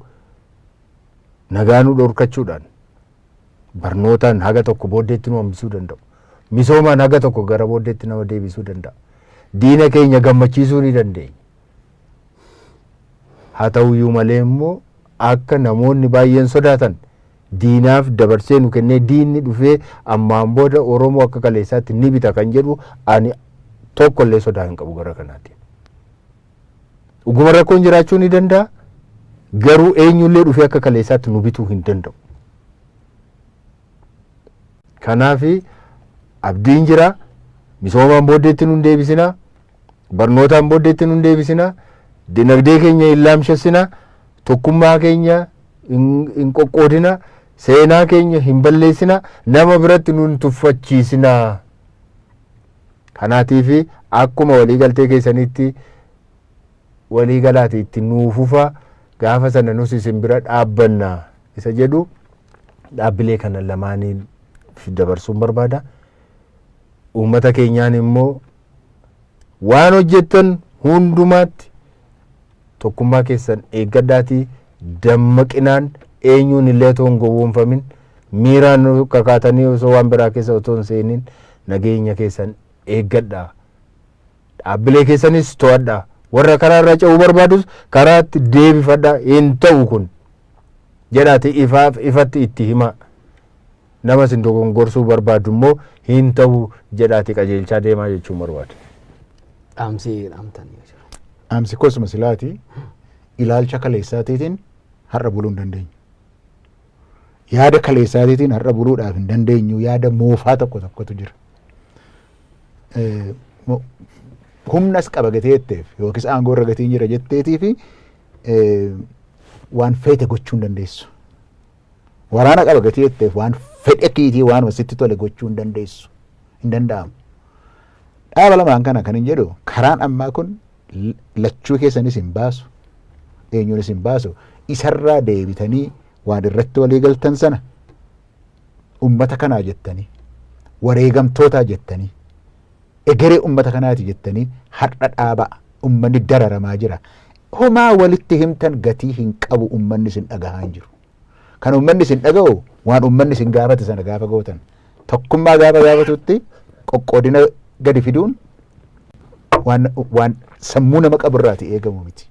nagaa nu dhorkachuudhaan, barnootaan haga tokko booddeetti nu hambisuu danda'u. Misoomaan haga tokko gara booddeetti nama deebisuu danda'a. Diina keenya gammachiisuu ni dandeenya. Haa ta'uyyuu malee immoo akka namoonni baay'een sodaatan diinaaf dabarsee nu kennee diinni dhufee ammaan booda Oromoo akka kaleessaatti ni bita kan jedhu ani tokko illee sodaa hin qabu gara kanaatiin. Dhuguma rakkoon jiraachuu ni danda'a. Garuu eenyullee dhufee akka kaleessaatti nu bituu hin danda'u. Kanaaf abdiin jira. Misoomaan booddeetti nun deebisina. Barnootaan booddeetti nun deebisina. Dinagdee keenya hin laamshessina. Tokkummaa keenya hin qoqqoodina. Seenaa keenya hin balleessina. Nama biratti nun tuffachiisina. Kanaatiif akkuma waliigaltee keessanitti waliigalaati itti nuu fufa, gaafa sana nus isin bira dhaabbanna isa jedhu dhaabbilee kana lamaaniin dabarsuun barbaada. Uummata keenyaan immoo waan hojjettan hundumaatti tokkummaa keessan eeggadhaatii dammaqinaan eenyuun illee otoo hin gowwoomfamin, miiraan kakaatanii osoo waan biraa keessa otoo hin seenin nageenya keessan eeggadhaa. Dhaabbilee keessanis to'adhaa. Warra karaa irra ce'uu barbaadus karaatti deebifadhaa, hin ta'u kun jedhaati ifaaf ifatti itti himaa. Nama isin dogongorsuu barbaadu immoo hin ta'u jedhaati qajeelchaa deemaa jechuun barbaada. Dhaamsi dhaamtan yoo jira. Dhaamsi kosuma silaati, ilaalcha kaleessaatiitiin har'a buluu hin dandeenyu. Yaada kaleessaatiitiin har'a buluudhaaf hin dandeenyu, yaada moofaa tokko tokkotu jira. Humnas qaba gatee jetteef yookiis aangoo irra gatiin jira jetteetii fi waan feete gochuu hin dandeessu. Waraana qaba gatii jetteef waan fedhe kiitii waanuma sitti tole gochuu hin dandeessu. Hin danda'amu. Dhaaba lamaan kana kan hin jedhu, karaan ammaa kun lachuu keessanis hin baasu, eenyuunis hin baasu. Isarraa deebitanii waan irratti walii galtan sana ummata kanaa jettanii, wareegamtootaa jettanii, egeree ummata kanaati jettanii har'a dhaabaa. Ummanni dararamaa jira. Homaa walitti himtan gatii hin qabu, ummanni isin dhagahaa hin jiru. Kan ummanni isin dhaga'u waan ummanni isin gaafate sana gaafa gootan. Tokkummaa gaafa gaafatutti qoqqoodina gadi fiduun waan sammuu nama qaburraati eegamu miti.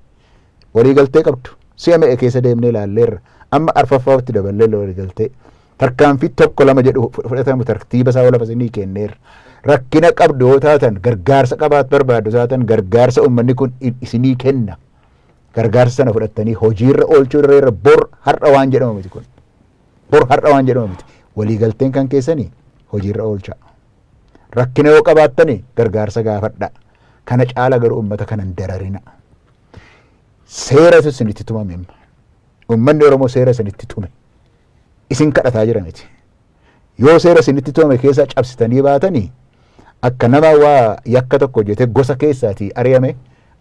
Waliigaltee qabdu. Si'a meeqa keessa deemnee ilaalleerra. Amma arfaffaatti daballee waliigaltee. Tarkaanfii tokko lama jedhu fudhatamu tartiiba isaa lafa isinii kenneerra. Rakkina qabdu yoo taatan, gargaarsa qabaat barbaaddu taatan, gargaarsa uummanni kun isinii kenna. Gargaarsa sana fudhattanii hojiirra oolchuu irra bor har'a waan jedhamu miti kun. Bor har'a waan jedhamu miti. Waliigalteen kan keessanii hojiirra oolchaa. Rakkina yoo qabaattani gargaarsa gaafadha. Kana caala garuu uummata kana hin dararina. Seeratu isinitti tumame amma. Uummanni Oromoo seera isinitti tume. Isin kadhataa jira miti. Yoo seera isinitti tumame keessaa cabsitanii baatanii, akka nama waa yakka tokko hojjetee gosa keessaatii ari'ame,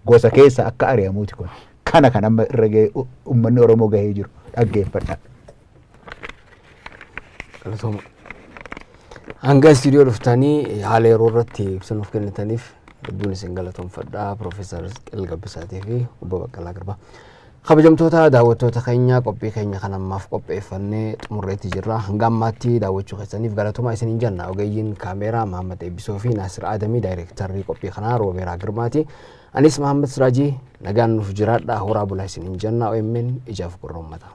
gosa keessa akka ari'amuuti kun. Kana kan amma irra gahee uummanni Oromoo gahee jiru dhaggeeffadha. Galatooma. Hanga istuudiyoo dhuftanii haala yeroo irratti ibsa nuuf kennitaniif hedduun isin galatoomfadha, Piroofeesar Isqeel Gabbisaatii fi Obbo Baqqalaa Garbaa. Kabajamtoota daawwattoota keenya, qophii keenya kan ammaaf qopheeffannee xumurreetti jirra. Hanga ammaatti daawwachuu keessaniif galatoomaa isiniin jenna. Ogeeyyiin kaameeraa Mahammad Eebbisoo fi Naasir Adamii, daayireektarrii qophii kanaa Roobeeraa Girmaati. Anis Mahammad Siraajii, nagaan nuuf jiraadha. Horaa bulaa isiniin jenna. OMN ijaaf gurra uummataa.